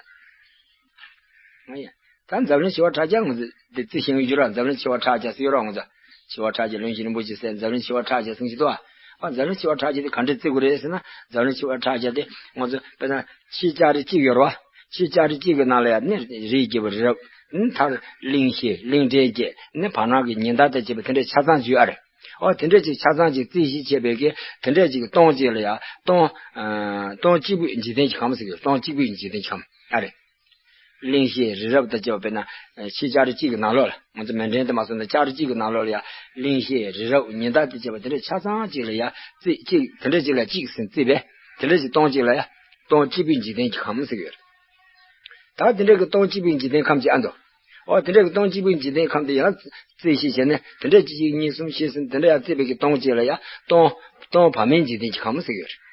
ཨོ་ཡ། ད་འཛམ་གླིང་བྱེ་བ་ཕྲག་བརྒྱ་ང་ཚོ་དེ་རྩི་ཤེས་ཀྱི་ཡོད་ར། འཛམ་གླིང་བྱེ་བ་ཕྲག་བརྒྱ་ཟེར་ཡོད་ར་ང་ཚོ། བྱེ་བ་ཕྲག་བརྒྱ་ལུང་གི་རིན་པོ་ཆེ་ཟེར་འཛམ་གླིང་བྱེ་བ་ཕྲག་བརྒྱ་ཟེར་གྱི་འདུག་ཨ། ཨ་འཛམ་གླིང་བྱེ་བ་ཕྲག་བརྒྱ་དེ་ག་འདྲས་བརྩི་དགོས་རེད་ཟེར་ན། འཛམ་གླིང་བྱེ་བ་ཕྲག་བརྒྱ་དེ་ང་ཚོ་དཔེར་ན་ཕྱི་ལྕགས་རི་གཅིག་ཡོད་ར་བ། ཕྱི་ལྕགས་རི་གཅིག་གི་ནང་ལ་ཡ་ནི་རིའི་རྒྱལ་པོ་རི་རབ། ནི་མཐར་གླིང་བཞི་གླིང་ཕྲན་བརྒྱད་ནི་བར་སྣང་གི་ཉི་ཟླ་དང་བཅས་པ་དེ་འདྲའི་ཆ་ཚང་ཅིག་ཡོད་ཨ་རེད། ཨོ་དེ་འདྲས་ཅིག་ཆ་ཚང་ཅིག་རྩིས་གཞི་བྱས་པའི་གི་དེ་འདྲས་ཅིག་སྟོང་གཅིག་ལ་ཡ་སྟོང་། ཨ་སྟོང་གཅིག་པུའི་འཇིག་རྟེན་གྱི་ཁམས་ཟེར་གི། སྟོང་གཅིག་པུའི་འཇིག་རྟེན་གྱི་ཁམས་ཨ་རེད། གླིང་བཞི་རི་རབ་དང་བཅས་པ་དཔེར་ན་ཕྱི་ལྕགས་རི་གཅིག་གི་ནང་ལོགས་ལ། ང་ཚོ་མཎྜལ་དུ་མ་སོང་ན་ལྕགས་རི་གཅིག་གི་ནང་ལོགས་ལ་ཡ་གླིང་བཞི་རི་རབ་ཉི་ཟླ་དང་བཅས་པ་དེ་འདྲས་ཆ་ཚང་གཅིག་ལ་ཡ་རྩིས་གཅིག་དེ་འདྲས་གཅིག་ལ་གཅིག་ཟིན་རྩིས་པས། དེ་འདྲས་ཅིག་སྟོང་གཅིག་ལ་ཡ་སྟོང་གཅིག་པུའི་འཇིག་རྟེན་གྱི་ཁམས་ཟེར་གི་ཡོད་རེད། ད་དེ་འདྲས་ཀྱི་སྟོང་གཅིག་པུའི་འཇིག་རྟེན་ཁམས་ཅིག་ཨ་འདུག་ཨོ་དེ་འདྲས་ཀྱི་སྟོང་གཅིག་པུའི་འཇིག་རྟེན་ཁམས་དེ་ཡང་རྩིས་གཞི་བྱས་ནས་དེ་འདྲས་གཅིག་གཅིག་གཉིས་གསུམ་བཞི་གསུམ་དེ་འདྲས་ཡང་རྩིས་པའི་གི་སྟོང་གཅིག་ལ་ཡ་སྟོང་སྟོང་བར་མའི་འཇིག་རྟེན་གྱི་ཁམས་ཟེར་གི་ཡོད་རེད།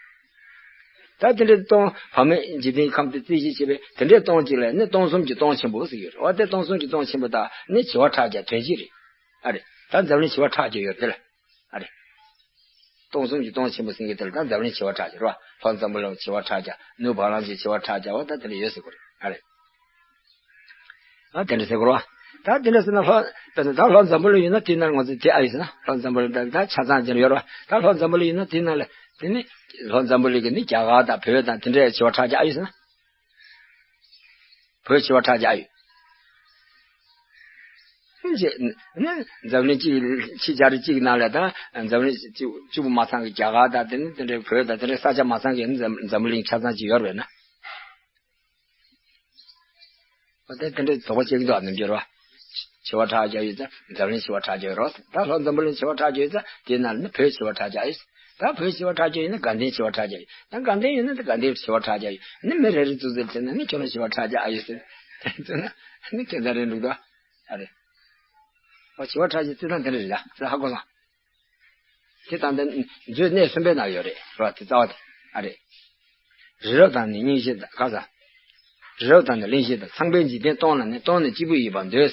ད་དེ་འདྲའི་སྟོང་བར་མའི་འཇིག་རྟེན་ཁམས་དེ་རྩིས་གཞི་བྱས་པས་དེ་འདྲའི་སྟོང་གཅིག་ལ་ནི་སྟོང་གསུམ་གྱི་སྟོང་ཆེན་པོ་ཟེར་གྱི་ཡོད་རེད། འོ་དེ་སྟོང་གསུམ་གྱི་སྟོང་ཆེན་པོ་དག་ནི་བྱེ་བ་ཕྲག་བརྒྱ་དོན་གཅིག་རེད། ཨ་རེད། ད་འཛམ་གླིང་བྱེ་བ་ཕྲག་བརྒྱ་ཡོད་དེ་ལ། ཨ་རེད། སྟོང་གསུམ་གྱི་སྟོང་ཆེན་པོ་ཟེར་གྱི་དེ་ལ་ད་འཛམ་གླིང་བྱེ་བ་ཕྲག་བརྒྱ་རེད་བ། ལྷོ་འཛམ་བུ་གླིང་བྱེ་བ་ཕྲག་བརྒྱ། ནུབ་བ་ལང་སྤྱོད་བྱེ་བ་ཕྲག་བརྒྱ་བ་ད་དེ་འདྲ་ཡོད་ཟེར་གྱི་རེད། ཨ་རེད། ཨ་དེ་འདྲ་ཟེར་དགོས་རེད་བ། ད་དེ་འདྲ་ཟེར་ན་ལྷོ། དཔེར་ན་ད་ལྷོ་འཛམ་བུ་གླིང་ཡིན་ན་དེའི་ནང་ང་ཚོ་དེ་ཨ་ཡོད་ཟེར་ན་ལྷོ་འཛམ་བུ་གླིང་ད་ད་ཆ་ཚང་ཅན་ཡོད་རེད་བ། ད་ལྷོ་འཛམ་བུ་གླིང་ཡིན་ན་དེའི་ནང་ལ་དེ་ནི་ལྷོ་འཛམ་བུ་གླིང་གི་ནི་རྒྱ་གར་དང་བོད་དང་དེ་འདྲའི་བྱེ་བ་ཕྲག་བརྒྱ་ཨ་ཡོད་ཟེར་ན། བོད་བྱེ་བ་ཕྲག་བརྒྱ་ཨ་ཡོད། ཅེས་ནི་འཛམ་གླིང་གཅིག་ཕྱི་རྒྱལ་རིགས་གཅིག་གི་ནང་ལ་ད་འཛམ་གླིང་གཅིག་གཅིག་པུ་མ་ཚང་གི་རྒྱ་གར་དང་དེ་ནི་དེ་འདྲའི་བོད་དང་དེ་འདྲའི་ས་ཆ་མ་ཚང་གི་ནི་འཛམ་འཛམ་བུ་གླིང་ཆ་ཚང་ཅིག་ཡོད་རེད་ན། ཨོ་དེ་དེ་འདྲའི་དོགས་པ་བྱེད་ཀྱི་འདུག་ཨ་ནི་འགྱུར་བ། ཆེ་བ་ཁྲག་རྒྱག་ཡོད་ཙང་འཛམ་གླིང་ཆེ་བ་ཁྲག་རྒྱག་ཡོད་རོགས། ད་ལྷོ་འཛམ་བུ་གླིང་ཆེ་བ་ཁྲག་རྒྱག་ཡོད་ཙང་དེའི་ནང་ལ་ནི་བོད་ཆེ་བ་ཁྲག་རྒྱག་ཡོད། ད་བོད་ཆེ་བ་ཁྲག་རྒྱག་ཡོད་ན་དགའ་ལྡན་ཆེ་བ་ཁྲག་རྒྱག་ཡོད། ད་དགའ་ལྡན་ཡོད་ན་ད་དགའ་ལྡན་ཆེ་བ་ཁྲག་རྒྱག་ཡོད། ནི་མི་རེ་རེ་ཙུག་ཙེར་བྱས་ན་ནི་ཁྱོད་རང་ཆེ་བ་ཁྲག་རྒྱག་ཨ་ཡོད་ཟེར། དེ་ཚོ་ན་ནི་ཁྱད་མཚར་རེ་འདུག་ད། ཨ་རེད། ཨོ་ཆེ་བ་ཁྲག་རྒྱག་རྩི་སྟངས་དེ་འདྲ་རེད་ལ་ཟེར་ཧ་གོ་སོང་། དེ་ད་ལྟ་མཛོད་གནས་གསུམ་པའི་ནང་ཡོད་རེད་རོ། དེ་རྩ་བ་དེ་ཨ་རེད། རི་རབ་དང་ནི་གླིང་བཞི་དང་ག་ས། རི་རབ་དང་ནི་གླིང་བཞི་དང་ཚངས་པའི་འཇིག་རྟེན་སྟོང་ལ་ནི་སྟོང་ནི་གཅིག་པུ་ཡིན་པར་འདོད།